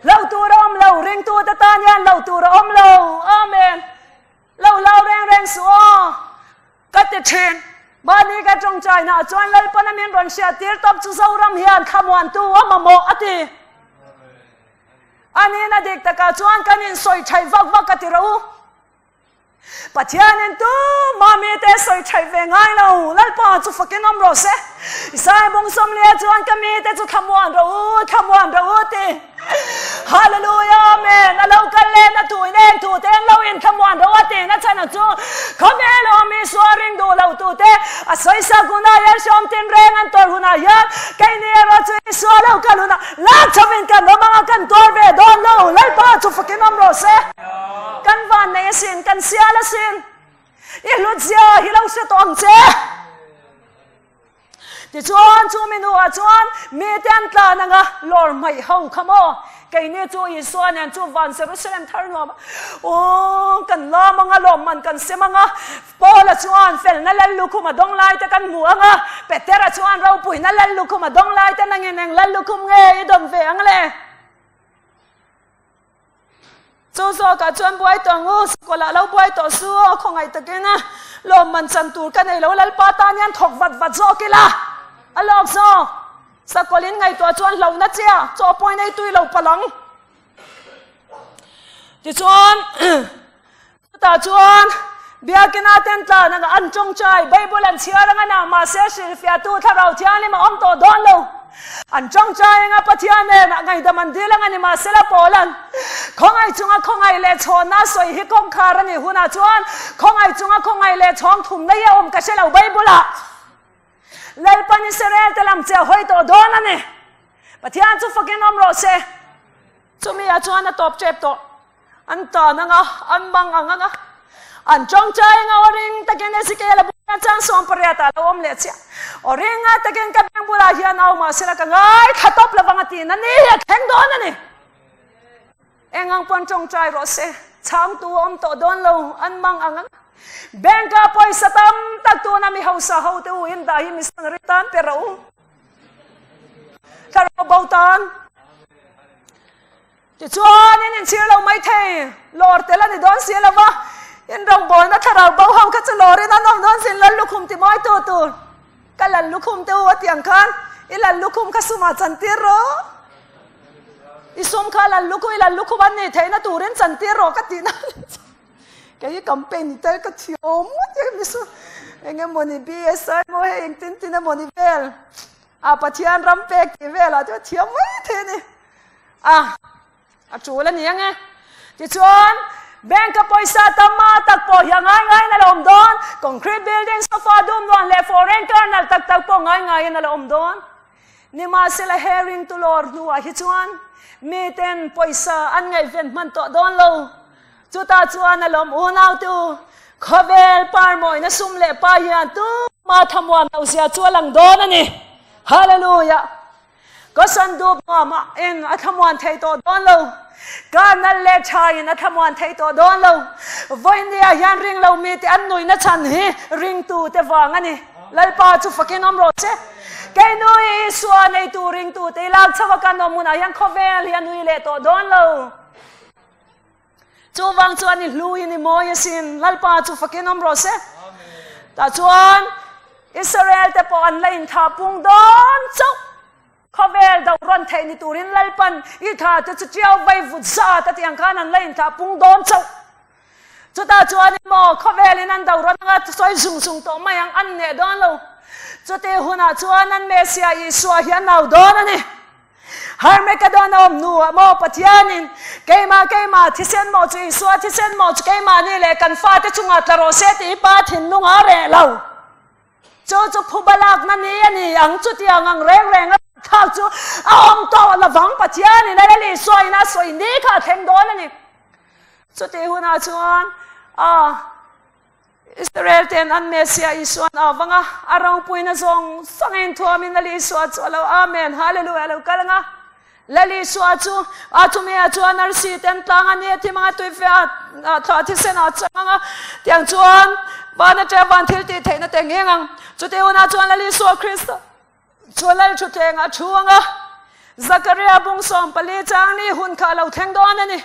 Lo tur a awm lo, ringtute tan hian lo tur a awm lo. Amen. Lo lau reng reng suh aw, ka ti thin. Mahni ka tawngtainaah chuan Lalpana min rawn hriat tir tawp chu Zoram hian thlamuantu a mamawh a ti. Anina dik takah chuan kan insawi thaih vak vak ka ti rawh u. Pathianin tu mami te sawi thaih ve ngai lo, Lalpa chu fakin awm rawh se. Isaiah bung sawmlia chuan ka mite chu thlamuan rawh u, thlamuan rawh u ti. Hallelujah Amen a lo kal leh na thu in eng thu te an lo in thlamuan ro a tih na chhan ang chu khawvel awm Isua ring duh lo tu te a sawisak hunah hian hrawm tin reng an tawrh hunah hian keini erawh chu Isua lo kal hunah lak chho in kan awm anga kan tuar ve dawn lo Lalpa chu fakin awm rawh se kan van nei asin kan sial asin i hlut zia hi lo hre tawh ang che. Tichuan, chu mi hnuah chuan mite an tlan ang a, lawr hmaih ho kha maw? Keini chu Isua nen chu van Jerusalem thar nuam a, aw, kan lam ang a, lawmman kan sem ang a, Paula chuan felna lal lukhum a dawng laite kan hmu ang a, Petera chuan ropuina lal lukhum a dawng laite nangin eng lal lukhum nge i dawn ve ang le? Chu zawkah chuan buai tawh ang u, sakawlh lo buai tawh su aw, khawngaih takin lawmman chan tur ka nei lo, Lalpa tan hian thawk vat vat zawk ila a lawk zawk. Sakawlh in ngaihtuah chuan hlauhna chiah chaw pawhin ei tui lo palh ang. Tichuan chutah chuan Biakina ten tlan anga an tawngtai Bible an chhiar anga nang mahse hrilhfiahtu Thlarau Thianghlim a awm tawh dawn lo. An tawngtai anga Pathian hnenah ngaihdam an dil anga nimahsela Paulan khawngaih chunga khawngaih leh chhawnna a sawi hi kawngkhar a nih hunah chuan khawngaih chunga khawngaih leh chhawng thumna hi a awm ka hre lo Bible ah Lalpan Israel te lam che a hawi tawh dawn a ni. Pathian chu fakin awm rawh se. Chumi ah chuan a tawp tep tawh. An tan anga, an mang ang anga, an tawngtai anga aw ring takin Ezekiel a bulah chang 18 ah lo awm leh chiah. Aw ringa takin ka beng bulah hian au mahsela ka ngaithla tawp lovang a tiin a ni hi a thleng dawn a ni. Eng ang pawn tawngtai rawh se, chhangtu a awm tawh dawn lo, an mang ang anga. Bank ah pawisa tam tak tuna mi hausa ho te u in dah hi missionary tan pe rawh u. Thlarau bo tan. Tichuan, in inchhir lo mai thei, lawr tel a ni dawn si lo va, in rawngbawlna thlarau bo ho kha chu lawrin an awm dawn sin, lal lukhum ti mawi tu tur, ka lal lukhum te u a tih ang khan, i lal lukhum kha sumah chantir rawh, i sum kha lal lukhum, i lal lukhum an nih theihna turin chantir rawh ka tihna a ni chuan, kei hi campaign ni tel ka thiam ngawt em ni chu, eng emawni BSI maw hei engtin tin emawni vel, a Pathian ram pek tih velah chuan thiam mai thei a ni. A, a tul a ni ang e. Tichuan, bank a pawisa tam a tak pawh hi a ngai ngaiin a la awm dawn. Concrete building, sofa dum nuan leh foreign kernel tak tak pawh ngai ngaiin a la awm dawn. Nimahsela he ringtu lawr hnuah hi chuan miten pawisa an ngaihven hman tawh dawn lo. Chutah chuan a lawm unautu, khawvel parmawina sum leh pa hian tumah thamuam loh zia chu a lang dawn a ni. Hallelujah! Ka sandup nuam ah eng a thlamuan thei tawh dawn lo. Ka nal leh tha in a thlamuan thei tawh dawn lo. Vawinia hian ring lo mi te an nuihna chhan hi ringtu te vang a ni. Lalpa chu fakin awm rawh se. Kei nui Isua neitu ringtu te i lak chho a kan awm hunah hian khawvel hi a nui leh tawh dawn lo. Chuvang chuan i hlu in i mawi asin. Lalpa chu fakin awm rawh se. Tah chuan Israel te pawh an la inthah pung dawn chauh. Khawvel do rawn theih ni turin Lalpan i tha te chu tiau vai vut zat a tih ang khan an la inthah pung dawn chauh. Chutah chuan in maw khawvelin an do rawn anga sawi zung zung tawh mai ang an neh dawn lo. Chutih hunah chuan an Messiah Isua hi an au dawn a ni. Harmagedon a awm hnuah maw Pathianin keimah keimah thisen maw chu Isua thisen maw chu keimahni leh kan fate chungah tla rawh se tih pa thinlung a reh lo. Chu chu phuba lakna ni a ni ang, chutiang ang reng reng a thlak chu a awm tawh lovang Pathianin a Lal Isua in a sawi ni kha a thleng dawn a ni. Chutih hunah chuan a Israel ten an Messiah Isuan a vang a, a ropuina zawng zawngin thuamin Lal Isua chu a lo Amen Hallelujah a lo kal ang a. Lal Isua chu a chumi ah chuan arsi ten tlang a ni a thim anga tuife ah thla thisen ah chang anga tiang chuan van atanga van thil tih theihna te ngheng ang. Chutih hunah chuan Lal Isua Krista chu Lal thutthleng ah thu anga Zakaria bung 14 chang ni hun kha a lo thleng dawn a ni.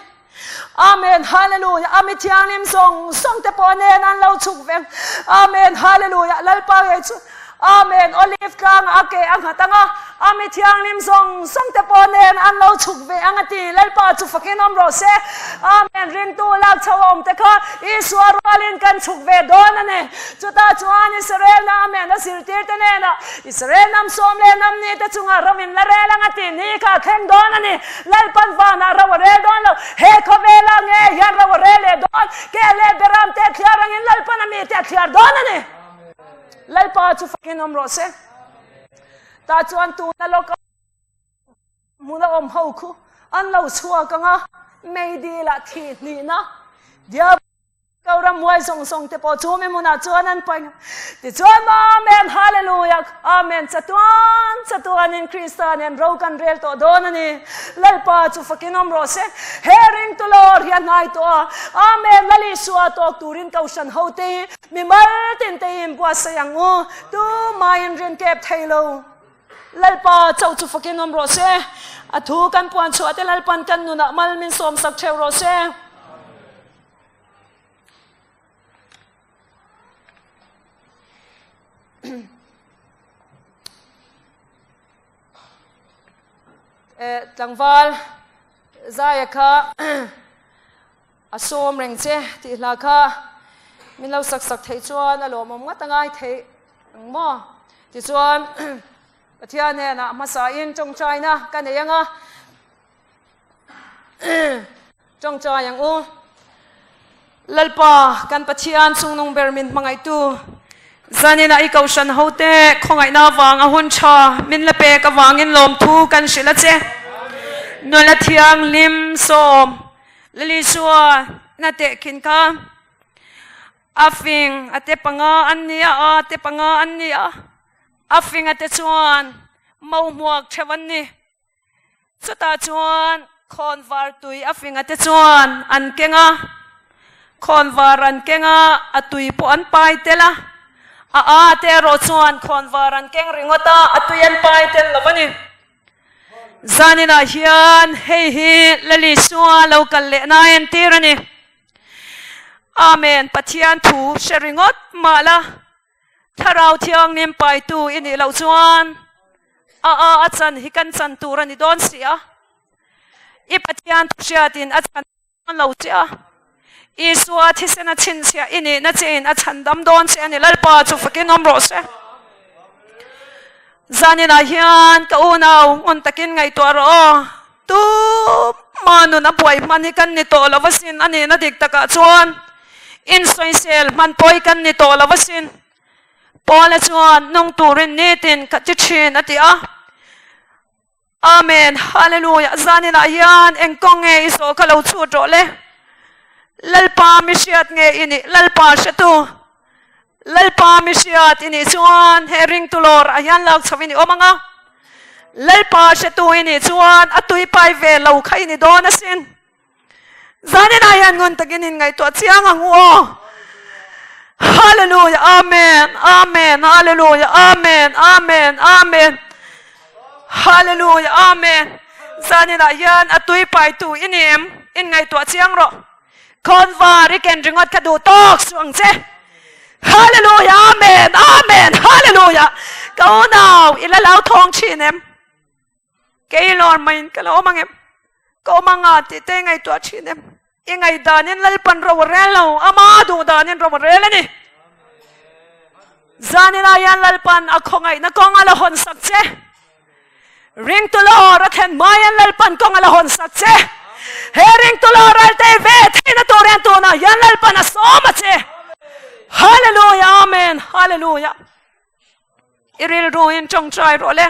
Amen Hallelujah a mi thianghlim zawng zawng te pawh nen an lo chhuk veng Amen Hallelujah Lalpa ngei chu Amen Olive tlang a ke a nghat anga a mi thianghlim zawng zawng te pawh nen an lo chhuk ve ang a ti Lalpa chu fakin awm rawh se Amen ringtu lak chho a awm te kha Isua rualin kan chhuk ve dawn a ni chutah chuan Israel na Amen a zirtir te nena Israel nam sawm leh nam ni te chunga ram in la rel ang a ti ni kha a thleng dawn a ni Lalpan vanah ro a rel dawn lo, he khawvelah nge hian ro a rel leh dawn, ke leh beram te a thliar angin Lalpan a mite a thliar dawn a ni. Lalpa chu fakin awm rawh se. Tah chuan tuna lawka hmuna awm ho khu an lo chhuak ang a, meidil ah thih hnihna diab Ko ramhuai zawng zawng te pawh chu mi hmunah chuan an paih. Tichuan Amen Hallelujah Amen chatuan chatuanin Krista nen ro kan rel tawh dawn a ni. Lalpa chu fakin awm rawh se. He ringtu lawr hi a hnai tawh a. Amen Lal Isua tawk turin Kohhran ho te hi mi mal tin te hi in buatsaih ang u. Tumah in rin kep thei lo. Lalpa chauh chu fakin awm rawh se. A thu kan puan chhuah te Lalpan kan nunah mal min sawmsak theuh rawh se. Tlangval Zaia kha a sawm reng che tih hla kha min lo sak sak theih chuan a lawmawm ngawt a ngai theih ang maw? Tichuan Pathian hnenah hmasain tawngtaina ka nei ang a. Tawngtai ang u. Lalpa, kan Pathian chungnung ber min hmangaihtu, zaninah i kohhran hote khawngaihna avang a hun tha min la pek avangin lawmthu kan hrilh a che. Nula thianghlim sawm Lalisua na tehkhin kha a fing a te panga an ni a, a te panga an ni a, a fing a te chuan mauhmuak theuh an ni. Chutah chuan khawnvar tui a finga te chuan an keng a, khawnvar an keng a, a tui pawh an pai tel a, a a te erawh chuan khawnvar an keng ringawt a, a tui an pai tel lo a ni. Zaninah hian hei hi Lalisua lo kal leh na entir a ni. Amen, Pathian thu hre ringawt mah la. Thlarau Thianghlim paitu i nih loh chuan a a a chan hi kan chan tur a ni dawn si a. I Pathian thuhriatin a chhan dawn lo che a. Isua thisen a chhinchhiah i nihna chein a chhan dam dawn che a ni. Lalpa chu fakin awm rawh se. Zaninah hian ka unau ngun takin ngaihtuah rawh aw. Tuma nun a buai hman hi kan ni tawh lo asin, a nihna dik takah chuan insawisel hman pawh hi kan ni tawh lo asin. Paula chuan nung turin nitin ka ti thin a ti a. Amen, Hallelujah, zaninah hian eng kawng nge i zawh kha lo chhut rawh le. Lalpa mi hriat nge i nih, Lalpa hretu. Lalpa mi hriat i nih chuan he ringtu lawr ah hian lak chho i ni awm ang a, Lalpa hretu i nih chuan a tui pai ve lo kha i ni dawn asin. Zanin ah hian ngun takin in ngaihtuah chiang ang u aw. Hallelujah, Amen, Amen, Hallelujah, Amen, Amen, Amen. Hallelujah, Amen. Zanin ah hian a tui pai tu i ni em? In ngaihtuah chiang rawh. Khawnvar i ken ringawt kha duh tawk suh ang che. Hallelujah Amen Amen Hallelujah Ka unau i la lau thawng thin em? Kei lawr maiin ka la awm ang em? Ka awm anga tih te i ngaihtuah thin em? I ngaihdanin Lalpan ro a rel lo, ama duhdanin ro a rel a ni. Zaninah hian Lalpan a khawngaihna kawng a la hawnsak che. Ringtu lawr a thlen hma hian Lalpan kawng a la hawnsak che. He ringtu lawr ralte ve theihna tur hian tunah hian Lalpan a sawm a che. Hallelujah, Amen, Hallelujah. I rilruin tawngtai rawh le.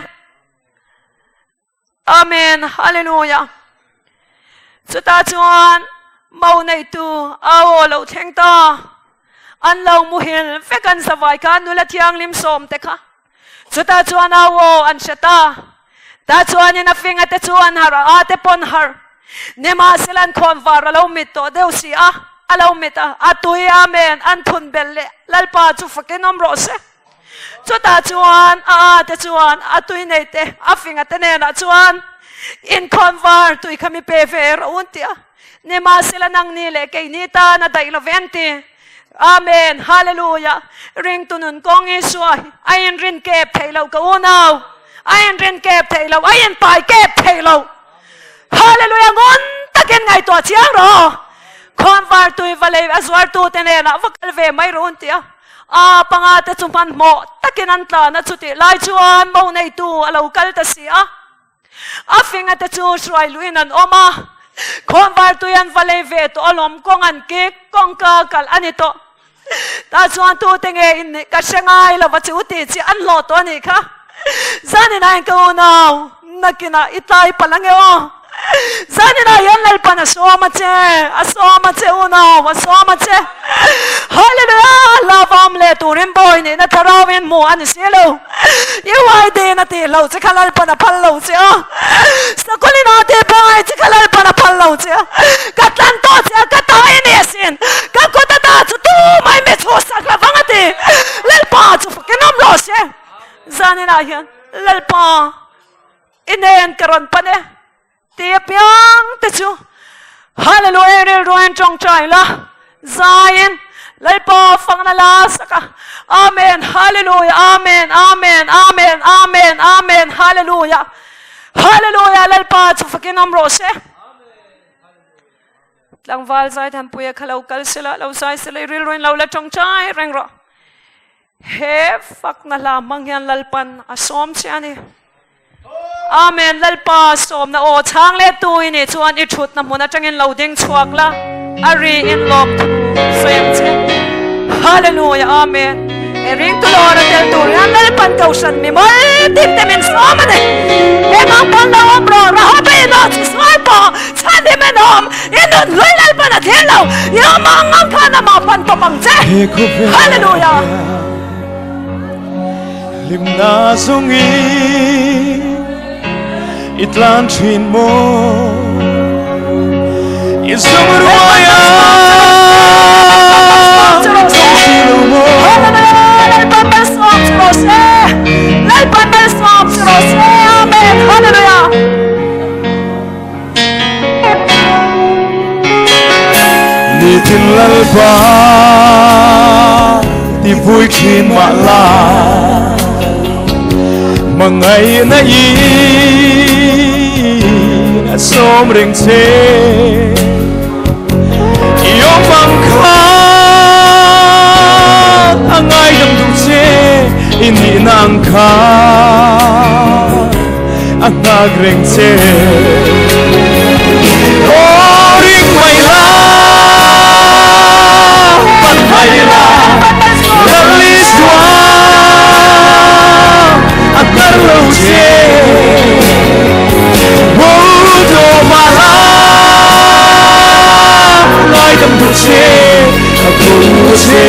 Amen Hallelujah Chutah chuan mo neitu au lo thleng ta an lo muhil vek an zavai kha nula thianghlim sawm te kha chutah chuan au aw an hre ta ta chuanin a finga te chu an harh a a te pawn harh nimahsela an khawn var a lo mit tawh deuh si a a lo mit a a tui amen an thun belh leh Lalpa chu fakin awm rawh se. Chutah chuan a a te chuan a tui nei te a finga te nenah chuan inkhawn var tui kha mi pe ve rawh u an ti a. Nimahsela nangni leh keini tan a daih lo ve an ti. Amen Hallelujah Ringtu nun kawng Isua hi a inrin kep thei lo ka unau a inrin kep thei lo a inpai kep thei lo. Hallelujah ngun takin ngaihtuah chiang rawh. Khawnvar tui va lei a zuartu te nenah va kal ve mai rawh u an ti a. A panga te chu hmanhmawh takin an tlan a, chutih lai chuan mo neitu a lo kal ta si a. A finga te chu hruai luhin an awm a, khawnvar tui an va lei ve tawh alawm, kawng an kik, kawngka kalh a ni tawh. Tah chuan tute nge in nih ka hre ngai lo va chu tih chi an hlawh tawh a nih kha. Zaninah in ka unau nakinah i tlai palh ange aw. Zaninah hian Lalpan a sawm a che, a sawm a che unau, a sawm a che. Hallelujah! Hlauhawm leh turin bawi nihna thlarauin hmuh a ni si lo. UID in a tih lo che kha Lalpan a phal lo che a. Sakulin a tih pangai che kha Lalpan a phal lo che a. Ka tlan tawh che a, ka ta i ni asin. Ka kut a ta chu tumah i mi chhuhsak lo vang a ti. Lalpa chu fakin awm rawh se. Zaninah hian Lalpa i nen ka rawn pan e ti apiang te chu Hallelujah rilruain tawngtai la zaiin Lalpa fangna la sak a Amen Hallelujah Amen Amen Amen Amen Amen Hallelujah Hallelujah Lalpa chu fakin awm rawh se Tlangval Zaithanpuia kha lo kal sela lo zai sela i rilruain lo la tawngtai reng rawh. He fakna hla hmang hian Lalpan a sawm che a ni. Amen Lalpa sawmna aw chhang leh tu i nih chuan i thutna hmun atangin lo ding chhuak la, a ri in lawm thu sawi ang che. Hallelujah Amen. He ringtu lawr a tel tur hian Lalpan kohhran mi mawl tin te min sawm a ni. He mang pawn lo awm rawh, Rahabe in aw chi sual pawh chhan hi min awm. I nun hlui Lalpan a thil lo, i awm ang ang khan amah pan tawp ang che. Hallelujah! Hlimna zawngin i tlan thin maw? I zawng ruai a tawng si lo maw? Lalpan malsawm che rawh se! Lalpan malsawm che rawh se! Amen! Hallelujah! Nitin Lalpa ti vui thin mah la Mangaihna in a sawm reng che I awm ang khan a ngaidam duh che I nihna ang khan a nghak reng che Aw ring mai la pan mai la Lal Isua a hnar lo che Bo do mah la ngaidam duh che a ko che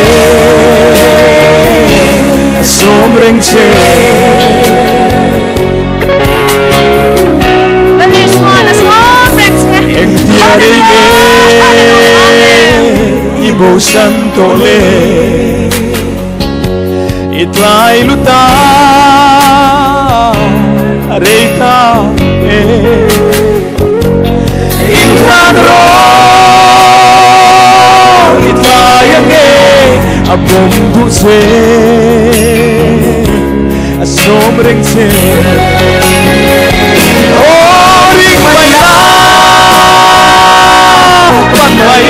a sawm reng che. Engtia rei nge i bosan tawh le I tlai lu ta rei ta e Inhlan rawh i tlai ange a pawm duh che. A sawm reng che Aw ring mai la pan mai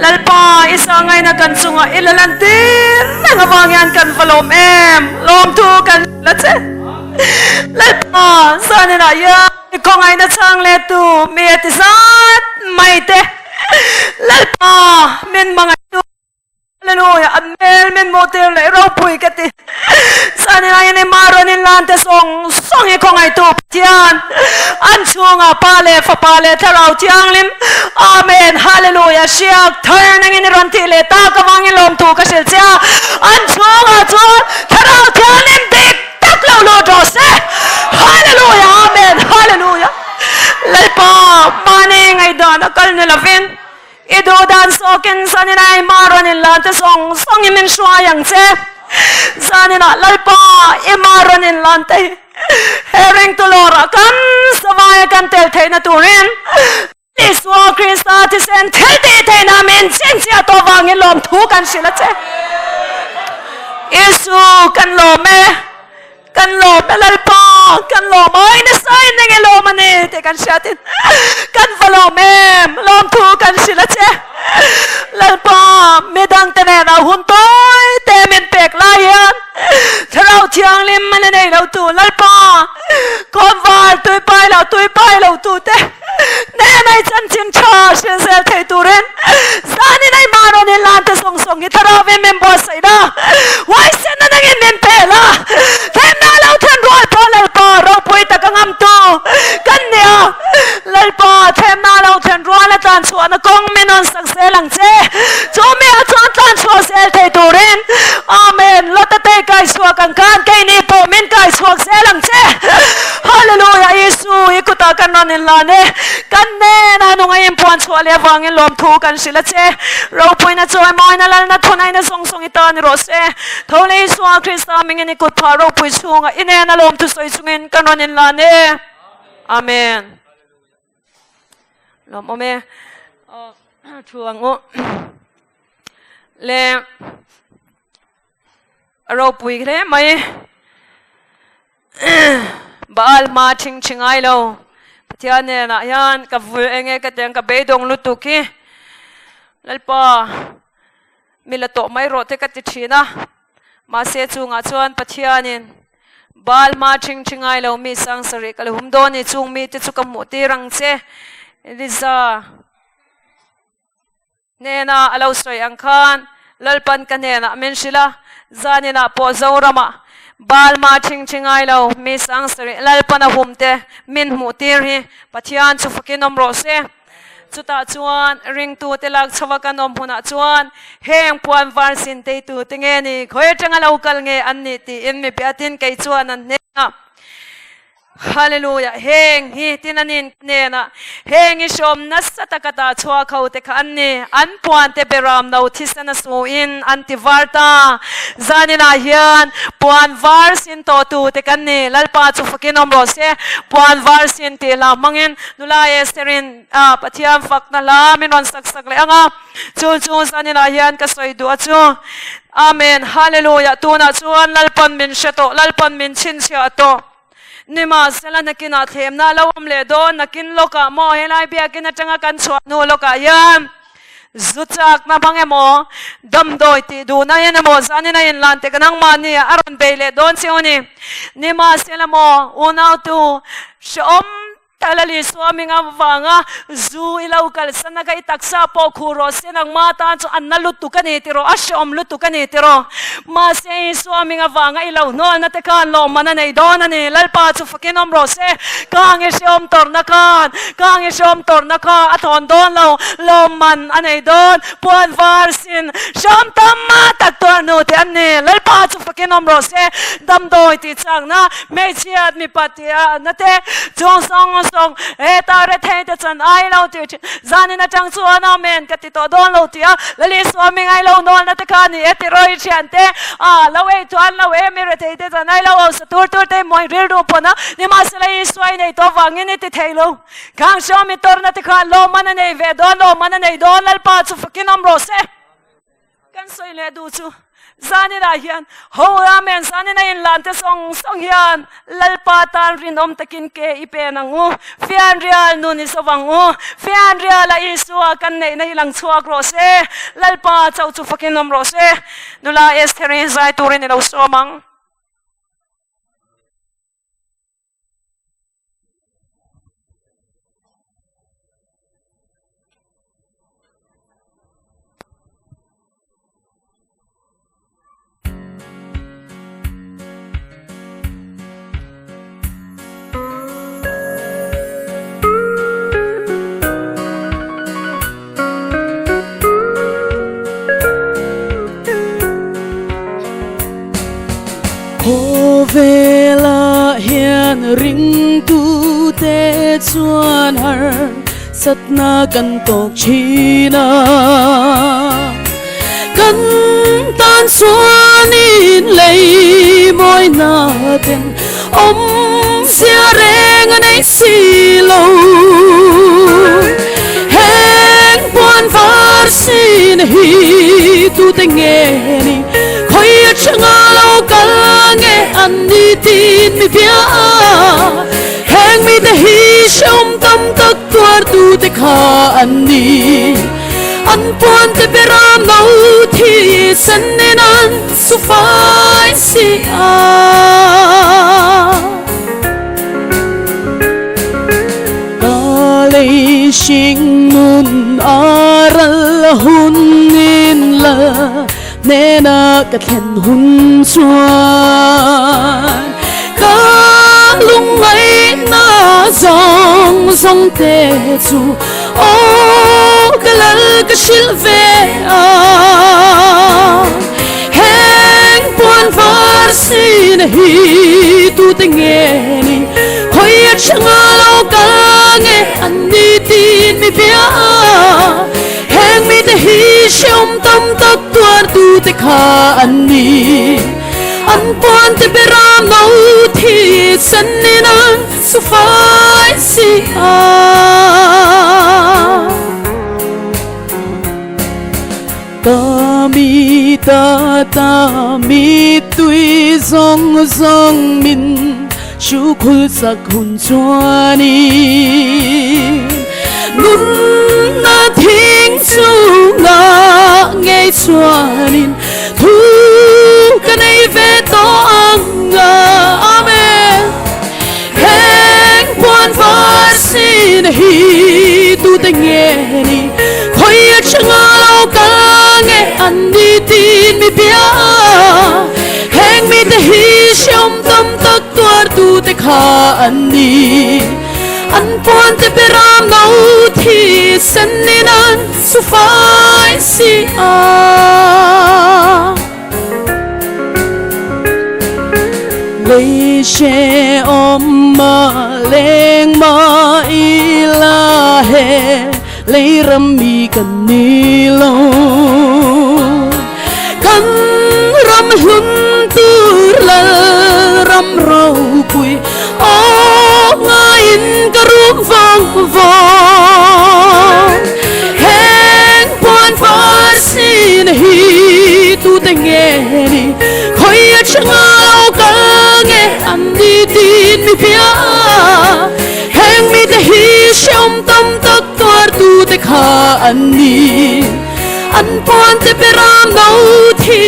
Lalpa i sangaina kan chungah i la lantir reng avang hian kan va lawm em. Lawmthu kan la che. Lalpa zaninah hian i khawngaihna chhang leh tu mi a ti zat mai te. Lalpa min hmangaihtu Hallelujah an hmel min hmuh tir leh ropui ka ti. Zaninah hian i mahrawn in lan te zawng zawng hi khawngaihtu Pathian an chhungah Pa leh Fapa leh Thlarau Thianghlim Amen Hallelujah hriak thar nangin i rawn tih leh tak avangin lawmthu ka hrilh che a an chhungah chuan Thlarau Thianghlim dik tak lo lut rawh se Hallelujah Amen Hallelujah Lalpa mahni ngaihdan a kal ni lovin I duh dan sawkin zaninah i ma rawn in lan te zawng zawngin min hruai ang che. Zaninah Lalpa i ma rawn in lan te hi he ringtu lawrah kan savaia kan tel theihna turin Isua Krista thisen thil tih theihna min chhinchhiah tawh vangin lawmthu kan hrilh a che. Isu kan lawm e. Kan lawm e Lalpa, kan lawm ai nasa in enge lawm a ni tih kan hriat in kan va lawm em, lawmthu kan hrilh a che. Lalpa, midang te nena hun tawi te min pek lai hian Thlarau Thianghlim a la nei lo tu Lalpa, kawmvar tui pai lo tui pai lo tu te nena i chanchin tha hrilh zel thei turin zanin ai mah rawn in lan te zawng zawng hi Thlarau in min buatsaih la, huaisenna nangin min pe la, thlenna lo thlen rual pawh Lalpa ropui taka ngamtu kan ni a, Lalpa thlenna lo thlen rual a tlan chhuahna kawng min rawn sak zel ang che, chu mi ah chuan tlan chhuah zel thei turin Amen, Lota te kai chhuak ang khan keini pawh min kai chhuak zel ang che, Hallelujah, Isu i kutah kan rawn inlan e, kan hnenah nunga inpuan chhuah leh avangin lawmthu kan hrilh a che. Ropuina chawi mawina lalna thunaina zawng zawng i ta ni rawh se. Tho leh Isua Krista mingin i kut phah ropui chhungah i nena lawmthu sawi chungin kan rawn inlan e. Amen. Lawm awm e. Thu ang u. Le ropui hle mai. Baal hma thing thi ngai lo. Pathian hnenah hian ka vul enge ka tiang ka beidawng lutuk hi Lalpa mi la tawh mai rawh te ka ti thin a. Mahse chungah chuan Pathianin Baal hma thing thi ngai lo mi sang sarih ka la hum dawn ni chung mite chu ka hmuh tir ang che Eliza. Hnena a lo sawi ang khan Lalpan ka hnenah min hrilh a, zaninah pawh Zoramah Balma thingthi ngai lo mi sang sarih Lalpan a hum te min hmuh tir hi Pathian chu fakin awm rawh se. Chutah chuan ringtute lak chhova kan awm hunah chuan heng puan var sin teitu te nge ni khawi atanga lo kal nge an nih tiin mi biatin kei chuan an hnenah Hallelujah! Heng hi tin an in hnenah heng i hrawm nasa taka tah chhuak ho te kha an ni. An puan te beram no thisen a su in an ti var ta. Zaninah hian puan var sin tawh tu te kan ni. Lalpa chu fakin awm rawh se. Puan var sin tih hla hmangin nula Esther-in Pathian fakna hla min rawn sak sak leh ang a. Chu chu zaninah hian ka sawi duh a chu. Amen. Hallelujah! Tunah chuan Lalpan min hre tawh, Lalpan min chhinchhiah tawh. Nimahsela nakinah thlemna a lo awm leh dawn, nakin lawkah maw helai biakin atanga kan chhuah hnu lawkah hian zu chakna hmang emaw, damdawi tih duhna hian emaw zanin a inlan tek nangmahni a rawn bei leh dawn chiu a ni. Nimahsela maw unautu hrehawm Talali suaming avanga zu i lo kalsan a ka i taksa pawh khuh rawh se nangma tan chu an na lutuk a ni tiraw, a hreawm lutuk a ni tiraw. Mahse i suaming avanga i lo hnawlna te khan lawmman a nei dawn a ni. Lalpa chu fakin awm rawh se. Kang i hreawm tawrhna khan, kang i hreawm tawrhna kha a thawn dawn lo, lawmman a nei dawn. Puan var sin hreawm tam tak tuar hnu te an ni. Lalpa chu fakin awm rawh se. Damdawi tih chakna hmeichhiat mipat Tia na te chung sawng sawng heta rethei te chuan ai lo tih thin zanin atang chuan amen ka ti tawh dawn lo tih a Lali Swami ngai lo nawl na te kha ni e ti rawi thian te a lo ei chuan lo e mi rethei te chuan ai lo hausa tur tur te mawi rilru pawn a nimahsela Isua i nei tawh vangin i ti thei lo khang Swami tawrhna te khan lawmman a nei ve dawn lawmman a nei dawn Lalpa chu fakin awm rawh se. Kan sawi leh duh chu Zaninah hian ho Amen Zanina inlan te zawng zawng hian Lalpa tan rinawm takin ke i pen ang u. Fianrial nun i zawh ang u. Fianriala Isua kan neihna hi lang chhuak rawh se. Lalpa chauh chu fakin awm rawh se. Nula Estheri zai turin i lo sawm ang. Khawvelah hian ringtute chuan harsatna kan tawk thin a, kan tan chuanin lei mawina ten awmzia reng a nei si lo. Heng puan var sin hi tute nge ni? Khawi atanga lo kal nge an ni tin mi bia a? Heng mite hi hrehawm tam tak tuartute kha an ni. An puante beram no thi sen nen an su fai si a. Ka lei hring nun a ral hun in la hnena ka thlen hun chuan ka lungngaihna zawng zawng te chu aw ka lal ka hrilh ve a. Heng puan var sin hi tute nge ni? Khawi atanga lo kal nge an ni tin mi bia a? Heng mite hi hrehawm tam tak tuartute kha an ni. An puante beram no thi sen in an su fai si a. Ka mi ta ta mi tui zawng zawng min Chu khul sak hun chuanin Nunna thing chungah ngei chuanin Thu ka nei ve tawh ang a. Amen. Heng puan var sin hi tute nge ni? Khawi atanga lo kal nge an ni tin mi bia a? Heng mite hi hrehawm tam tak tuartute kha an ni. An puante beram no thi sen in an su fai si a. Lei hrehawm a leng mah ila he lei ram mi kan ni lo. Kan ram hlun tur lal ram ropui aw ngaiin ka rum vang vang. Heng puan var sin hi tute nge ni? Khawi atanga lo kal nge an ni tin mi bia a? Heng mite hi hrehawm tam tak tuartute kha an ni. An puante beram no thi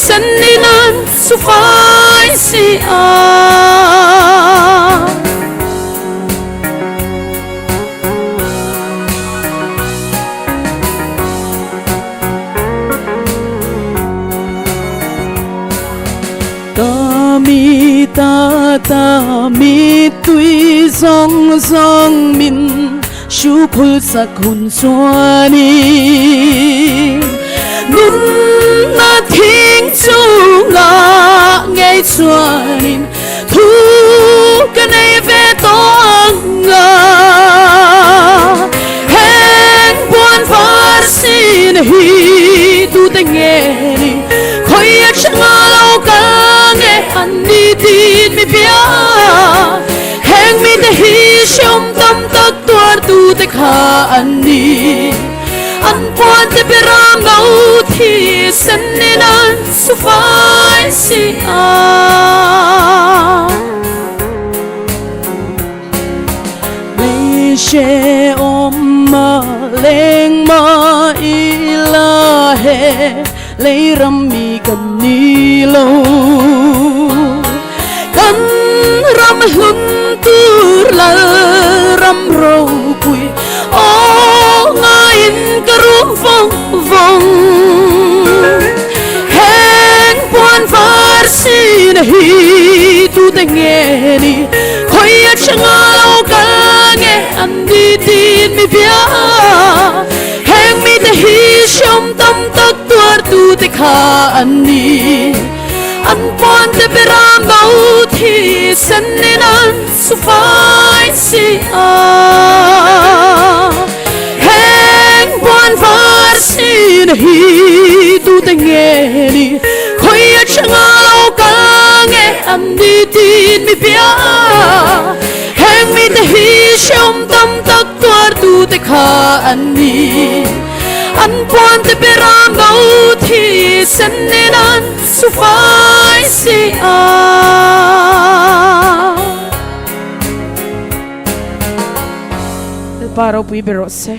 sen in an su fai si a. Ka mi ta ta mi tui zawng zawng min Chu khul sak hun chuanin Nunna thing chungah ngei chuanin Thu ka nei ve tawh ang a. Heng puan var sin hi tute nge ni? Khawi atanga lo kal nge an ni tin mi bia a? Heng mite hi hrehawm tam tak tuartute kha an ni. An puante beram no thi sen in an su fai si a. Lei hrehawm a leng mah ila he lei ram mi kan ni lo. Kan ram hlun tur lal ram ropui aw ngaiin ka rum vawng vawng. Heng puan var sin hi tute nge ni khawi atanga lo kal nge an ni tin mi bia. Heng mite hi hriam tam tak tuar tute kha an ni. An puan te beram bo thi sen in an su fai si a. Heng puan var sin hi tute nge ni khawi atanga lo kal nge an ni tin mi bia. Heng mite hi hriam tam tak tuar tute kha an ni. An puan te beram bo thi sen in an su fai si a. Lalpa ropui ber rawh se.